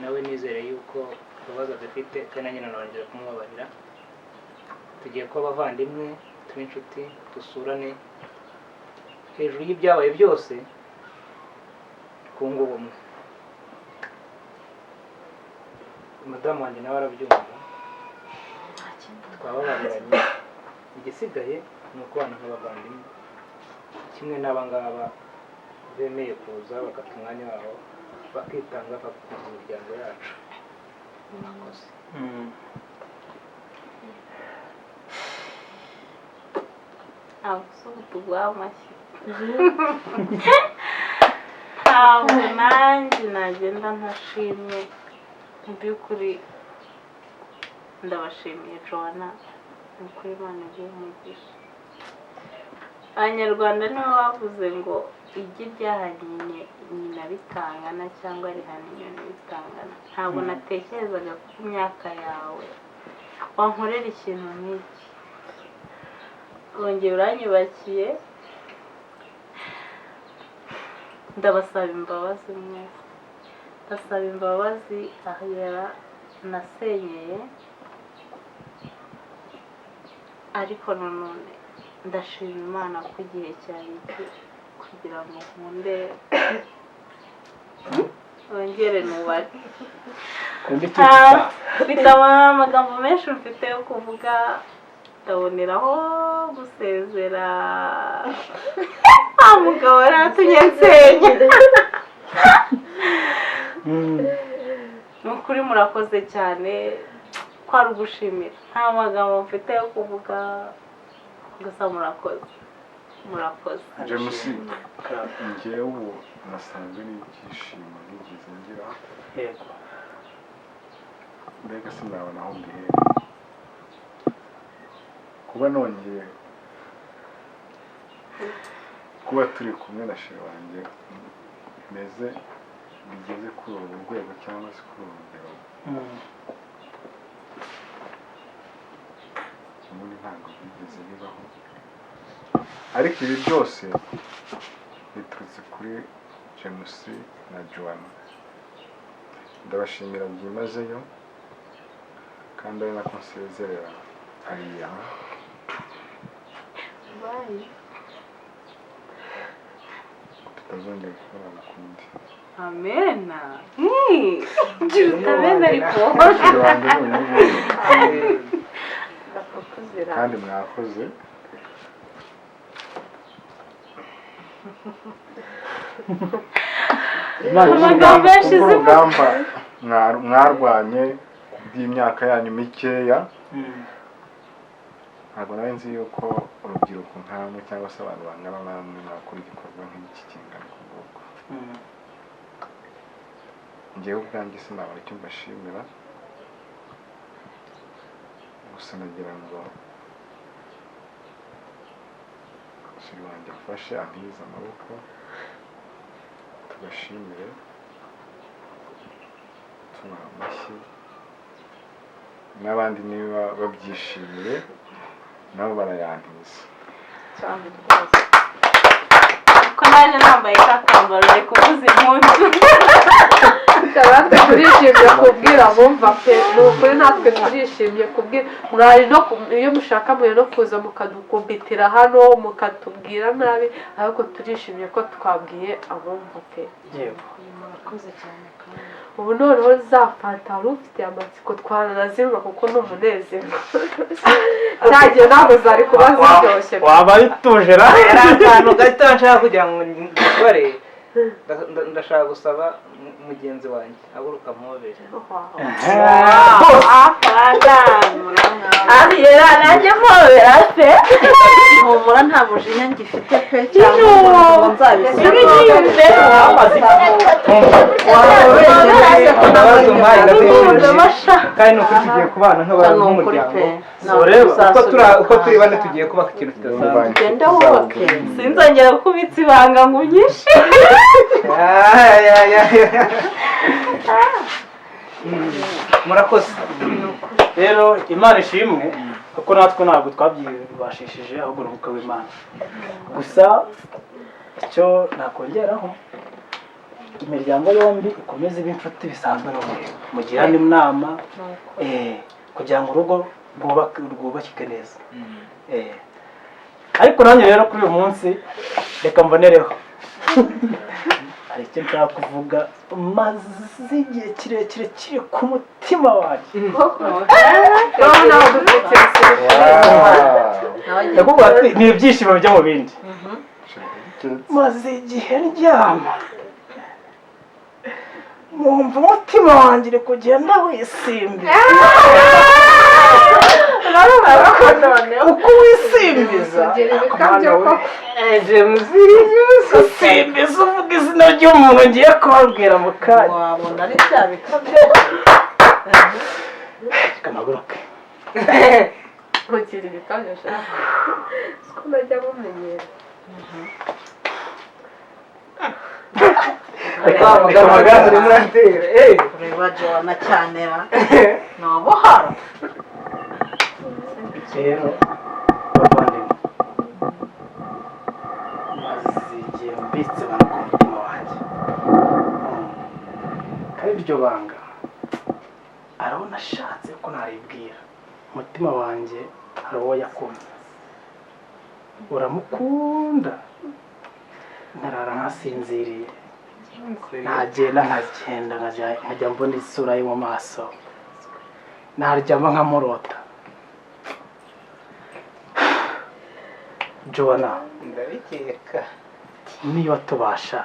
S12: nawe nizere yuko imbabazi azifite kandi nanjye nanongera kumubabarira. Tugiye kuba abavandimwe, tube inshuti, dusurane hejuru y'ibyabaye byose, twunge ubumwe. Madamu wanjye nawe arabyumva, twababariranye. Igisigaye ni ukubana nk'abavandimwe, kimwe n'aba ngaba bemeye kuza bagata umwanya wabo bakitanga bagakunza imiryango yacu. Murakoze.
S4: Ntabwo tuguha amashyi. Ntabwo nanjye nagenda ntashimye. Mu by'ukuri ndabashimiye Joanna, ni ukuri Imana iguhe umugisha. Abanyarwanda nibo bavuze ngo igi ryahanye nyina bitangana cyangwa rihana inyoni bitangana. Ntabwo natekerezaga ko ku myaka yawe wankorera ikintu nk'iki. Wongeye uranyubakiye, ndabasaba imbabazi mwese. Ndasaba imbabazi ahera nasenyeye, ariko nanone ndashima Imana ko igihe cyari iki kugira ngo nkunde wongere nubake. Mfite amagambo menshi mfite yo kuvuga, ndaboneraho gusezera. Mugabo yaratumye nsenya. Ni ukuri murakoze cyane, kwari ugushimira. Nta magambo mfite yo kuvuga, gusa murakoze, murakoze.
S13: James, njyewe ubu nasanzwe n'ibyishimo nigeze ngira.
S10: Yego.
S13: Mbega sinabona aho mbihera. Kuba nongeye kuba turi kumwe na chéri wanjye meze bigeze kuri uru rwego cyangwa se kuri uru rugero, ubundi ntabwo byigeze bibaho. Ariko ibi byose biturutse kuri James na Joanna. Ndabashimira byimazeyo, kandi ari nako nsezerera ariya. Tutazongera kubonana ukundi.
S4: Amena. Gira utamena ariko.
S13: Chéri wanjye ni uyu nguyu. Kandi mwakoze.
S4: Amagambo yashize.
S13: Urugamba mwarwanye kubw'imyaka yanyu mikeya, ntabwo nari nzi yuko urubyiruko nkamwe cyangwa se abantu bangana namwe mwakora igikorwa nk'iki kingana uku nguku. Njyewe ubwanjye sinabona icyo mbashimira, gusa nagira ngo Chéri wanjye amfashe, antize amaboko, tugashimire tubaha amashyi, n'abandi niba babyishimiye nabo barayantiza.
S4: Cyane rwose, ko naje nambaye ka kambaro, bari kuvuza impundu.
S11: Natwe turishimye kubwira abumva pe, ni ukuri natwe turishimye kubwira mwari no iyo mushaka muri no kuza mukadukumbitira hano mukatubwira nabi, ariko turishimye ko twabwiye abumva pe.
S10: Yego.
S6: Murakoze cyane kandi.
S11: Ubu noneho za fanta wari ufite amatsiko twaranazinywa kuko ni umunezero, cyagiye ntabwo zari kuba ziryoshye.
S10: Waba utuje ra?
S12: Hari akantu gato nshaka kugira ngo ngikore. Ndashaka gusaba mugenzi wanjye haguruka mpobere.
S4: Ahera nanjye mpobera pe.
S14: Humura, nta mujinya ngifite pe, cyangwa ngo nzabisubire.
S12: Imbabazi umpaye ndazishimye, kandi ni ukuri tugiye kubana nk'abantu nk'umuryango. Uko turi bane tugiye kubaka ikintu kidasanzwe.
S14: Genda wubake.
S4: Sinzongera kubitsa ibanga ngo unyishe.
S12: Ay, ay, ay. Murakoze.
S10: Rero Imana ishimwe, kuko natwe ntabwo twabyibashishije, ahubwo ni umwuka w'Imana gusa. Icyo nakongeraho, imiryango yombi ikomeze ibe inshuti bisanzwe n'ubundi mugirane inama, kugira ngo urugo rwubakike neza. Ariko nanjye rero kuri uyu munsi reka mbonereho, hari icyo nshaka kuvuga maze igihe kirekire kiri ku mutima wanjye.
S11: Noneho dufite.
S10: Ndakubwira ati ni ibyishimo bijya mu bindi. Maze igihe ndyama nkumva umutima wanjye uri kugenda wisimbiza. Uko wisimbiza, usimbiza uvuga izina ry'umuntu ngiye kubabwira mu kanya.
S14: Wabona ari bya bikabyo.
S10: Reka mpaguruke.
S11: Ugira ibikabyo ushaka siko najya mumenyera.
S12: Reka mpagarare, muratera.
S14: Ureba Joana cyane ra, ni ubuhoro.
S10: Rero bavandimwe, maze igihe mbitse ibanga ku mutima wanjye, kandi iryo banga arabona ashatse ko naribwira. Umutima wanjye hari uwo yakunze, uramukunda, nkarara nkasinziriye, nagenda nkagenda nkajya mbona isura ye mu maso, naryama nkamurota. Joana,
S12: Ndabikeka.
S10: niba tubasha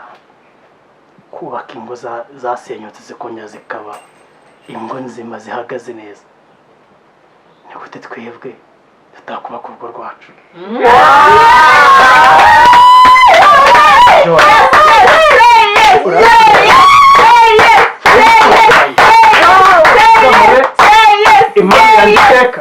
S10: kubaka ingo zasenyutse zikongera zikaba ingo nzima zihagaze neza, ni gute twebwe tutakubaka urugo rwacu? Joana, Imana yanditeka.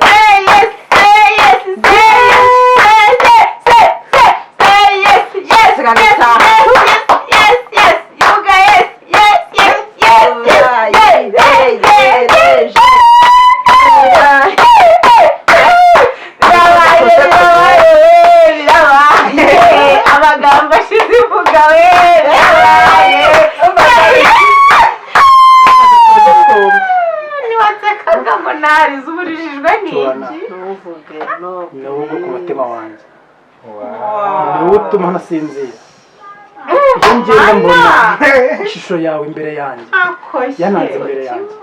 S4: Amagambo ashize imvuga we, birabaye. Niwansekaga ngo narize, uburijijwe n'iki?
S14: Ntuvuge no.
S10: Ni wowe ku mutima wanjye, ni wowe utuma ntasinzira. Iyo ngenda mbona ishusho yawe imbere yanjye, yananze imbere yanjye.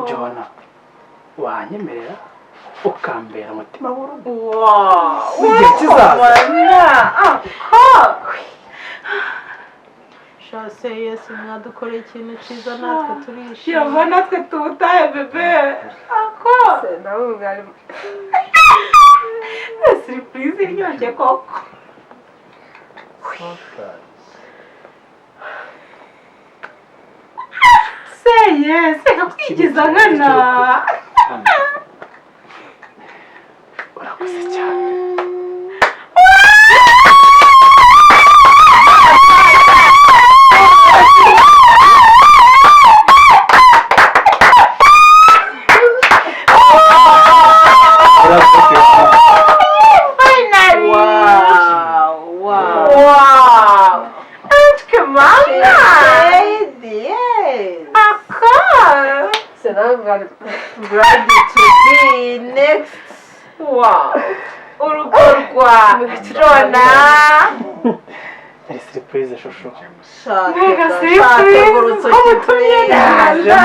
S10: Joana, wanyemerera ukambera umutima w'urugo w'igihe kizaza?
S6: Shase yesu, mwadukoreye ikintu cyiza, natwe turishimye.
S4: Yava natwe tuwutahe bebe ako.
S11: Nawe mwari.
S4: Surprise iryoshye koko. Say yes, reka kwigiza nkana.
S10: Urakoze cyane.
S11: Nawe mwari
S14: Ready to be next.
S4: Wow, urugo rwa Jona.
S10: Yari surprise, shusho.
S4: Mbega surprise, ko mutumye naza.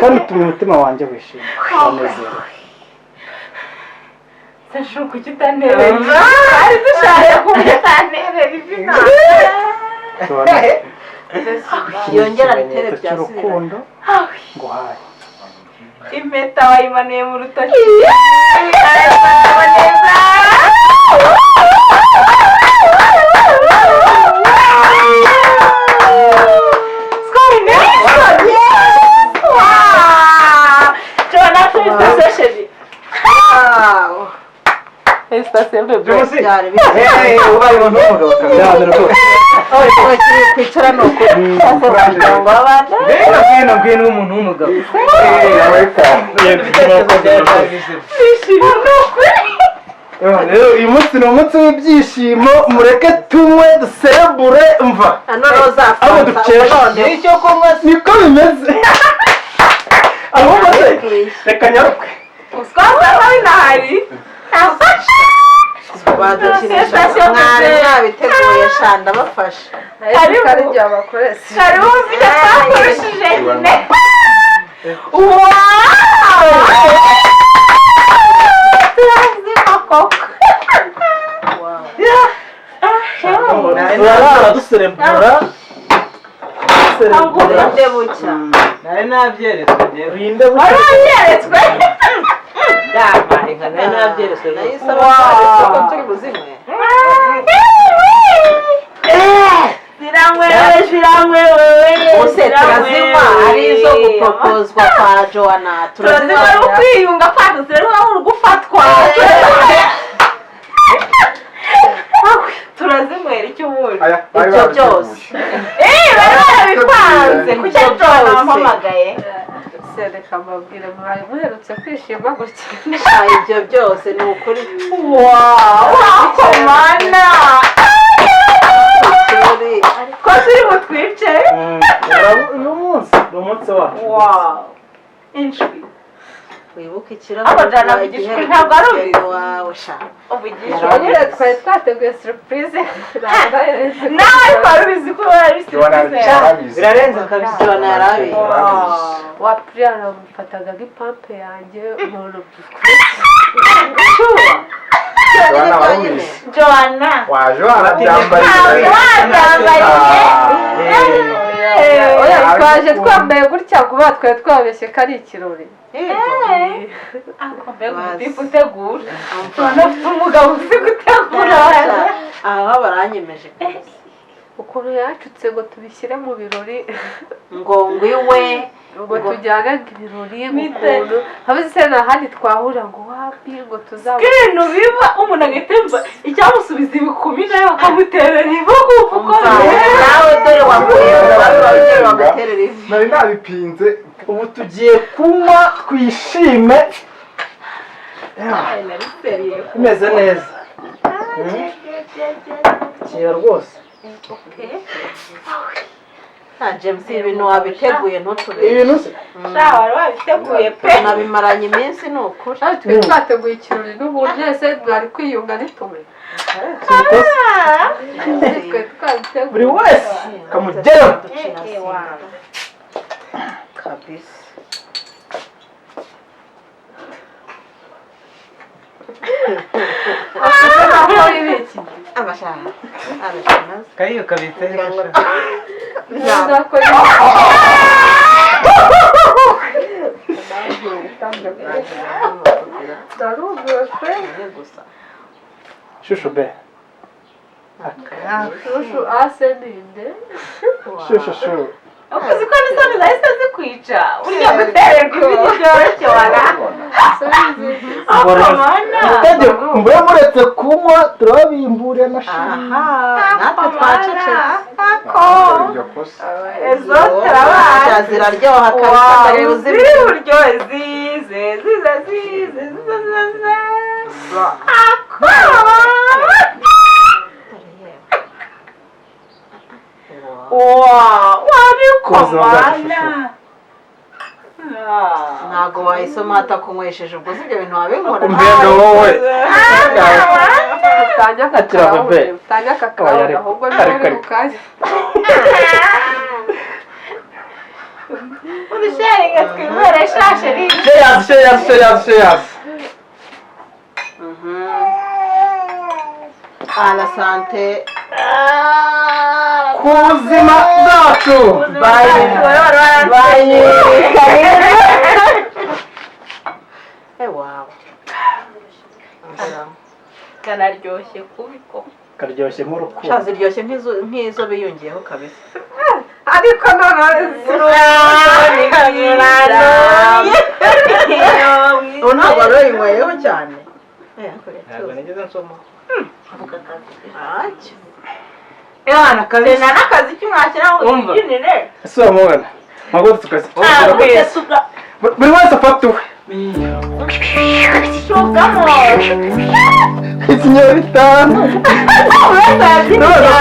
S10: Kandi utumye umutima wanjye wishimye, uranezerwa.
S4: Sashu, kuki utanterera ivi? Ari dushaka kuki utanterera ivi nawe?
S14: Yongera abitere.
S10: Ikimenyetso cy'urukundo nguhaye.
S4: Impeta wayimanuye mu rutoki, arayimanura neza. Skål, yes! Wow! Joanna, félicitations, chérie.
S14: Wow.
S4: Félicitations, bébé.
S14: Byari
S9: Hey, ubaye umuntu w'umugabo kabisa.
S10: Cyane rwose.
S14: Kwicara ni ukuri umuryango w'abana.
S9: Ngwino, ngwino, ngwino, umuntu w'umugabo. Ibitekerezo byawe byabizemo.
S4: Nishimye ni ukuri.
S1: Rero uyu munsi ni umunsi w'ibyishimo, mureke tunywe duserebure mva
S14: noneho za
S1: abo
S14: fanta
S1: dukesha.
S14: noneho.
S9: Icyo kunywa.
S1: Niko bimeze. Ahubwo se reka nyaruke.
S4: Twasanga binahari.
S14: Badukinisha, mwari mwabiteguye sha, ndabafasha.
S11: Karibu. Ari igihe bakoresha.
S4: Karibu, ufite twakurushije nyine. Wow! Turazima koko.
S10: Turarara duserebura, duserebura.
S14: Burinde bucya.
S9: Nari nabyeretswe njyewe.
S10: Burinde
S4: Wari
S10: bucya.
S4: wanyeretswe?
S9: Ndamaye nka nari nabyeretswe
S14: Nayo
S9: rwose.
S14: isaba ko turi buzinywe.
S4: Ziranywewe, ziranywewe.
S14: Ubuse turazinywa ari izo gupropozwa kwa Joanna?
S4: Turazinywa ari ukwiyunga kwacu, turazinywa ari ugufatwa. Turazinywera icyo ubundi.
S13: Aya, bari
S14: Ibyo byose.
S13: babiteguye.
S4: Eh, bari barabipanze. Kuki ari Joanna wampamagaye?
S11: Reka mbabwire, mwari muherutse kwishima gutya?
S14: Sha, ibyo byose ni ukuri.
S4: Wow, komana.
S14: Turi
S4: Ko turi butwice.
S10: Uyu munsi ni umunsi wacu.
S4: Wow. Inshwi.
S14: Wibuke
S4: Ariko Joanna avugisha ukuri, ntabwo ari ubizi.
S14: wawe sha.
S4: Uvugisha
S11: Nyine twari twateguye surprise.
S4: Nawe ariko wari ubizi ko wari
S13: Joanna
S4: surprise.
S13: yarabizi.
S9: Birarenze kabisa.
S14: Joanna yarabizi.
S11: Wa puriya namufataga nk'ipampe yanjye umuntu.
S13: Joanna warabizi.
S4: Joanna.
S13: Waje warabyambariye.
S4: Wabyambariye.
S11: Oya, twaje twambaye gutya kuba twari twabeshye ko ari ikirori.
S4: Ako mbega umutipe utegura. Joanna afite umugabo uzi gutegura.
S14: Aha baranyemeje kabisa.
S11: Ukuntu yacutse ngo tubishyire mu birori,
S14: ngo ngwiwe
S11: ngo tujyane ibirori, ngo
S4: Mite.
S11: ukuntu habuze se nta handi twahurira, ngo wapi, ngo tuzaba
S4: Ibintu biba umuntu agahita yumva icyamusubiza ibikumi, nawe bakamuterera ivu kumva uko bimeze.
S14: Nawe dore wavuye mu babi babyeyi baguterera ivi.
S13: Nari nabipinze.
S10: Ubu tugiye kunywa twishime bimeze neza kira rwose.
S14: Nta James, ibintu wabiteguye, ntutubeshye.
S10: Ibintu se?
S4: Sha, wari wabiteguye pe.
S14: Nabimaranye iminsi, ni ukuri.
S11: Nawe twari twateguye ikirori n'ubundi ese mwari kwiyunga ntitume twe twabiteguye.
S10: Buri wese kamugeraho.
S14: Kabisa. Amashara arashimaze.
S9: Kayiyo kabitse.
S11: Nzakora. Ndarumiwe pe.
S14: Gusa.
S10: Shushu be.
S11: Shushu ase ninde?
S10: Shushu shu.
S4: Uzi ko n'isoni zahise zikwica, burya gutererwa ivi ntibyoroshye wara. Akomana.
S1: Itegeko, mbe muretse kunywa, turabimburira amashyi.
S14: Aha natwe twacecetse.
S4: Ako.
S13: Iryo kosa.
S4: Ezo turabazi.
S14: Ziraryoha kabisa, dore
S4: Wow,
S14: uzimye.
S4: ziri buryohe, zize zize zize zize zize. Ako. Wow,
S10: Ku buzima bwacu,
S4: wari komana.
S14: Ntabwo wayisoma atakunywesheje, ubwo si ibyo bintu wabinkora.
S2: Mbega wowe.
S11: Utanya
S2: Akira
S11: akakarawuni,
S2: bebe.
S11: utanya
S2: Oya,
S11: akakarawuni,
S2: ariko,
S11: ahubwo
S2: ariko,
S11: niba uri
S2: ariko.
S11: bukanya.
S4: Udusharinga twibere shasheri.
S2: Cheers, cheers, cheers, cheers.
S14: À la santé.
S2: Ku buzima bwacu.
S14: Bye bye. Ewawe.
S4: Kanaryoshye kubi koko.
S10: Karyoshye nk'urukundo.
S14: Sha, ziryoshye nk'izo biyungiyeho kabisa.
S11: Ariko noneho
S14: Ubu ntabwo wari wayinyweyeho cyane.
S12: Ntabwo nigeze nsoma.
S14: Ntacyo.
S4: Ewana kabisa. N'akazi kimwashyiraho
S2: Umva.
S4: utubyinire.
S2: Ese wamubona ntabwo tukazi. Buri wese afata uwe.
S4: Shukamo.
S2: Ikinyabitanu.
S4: Wese yabyinira.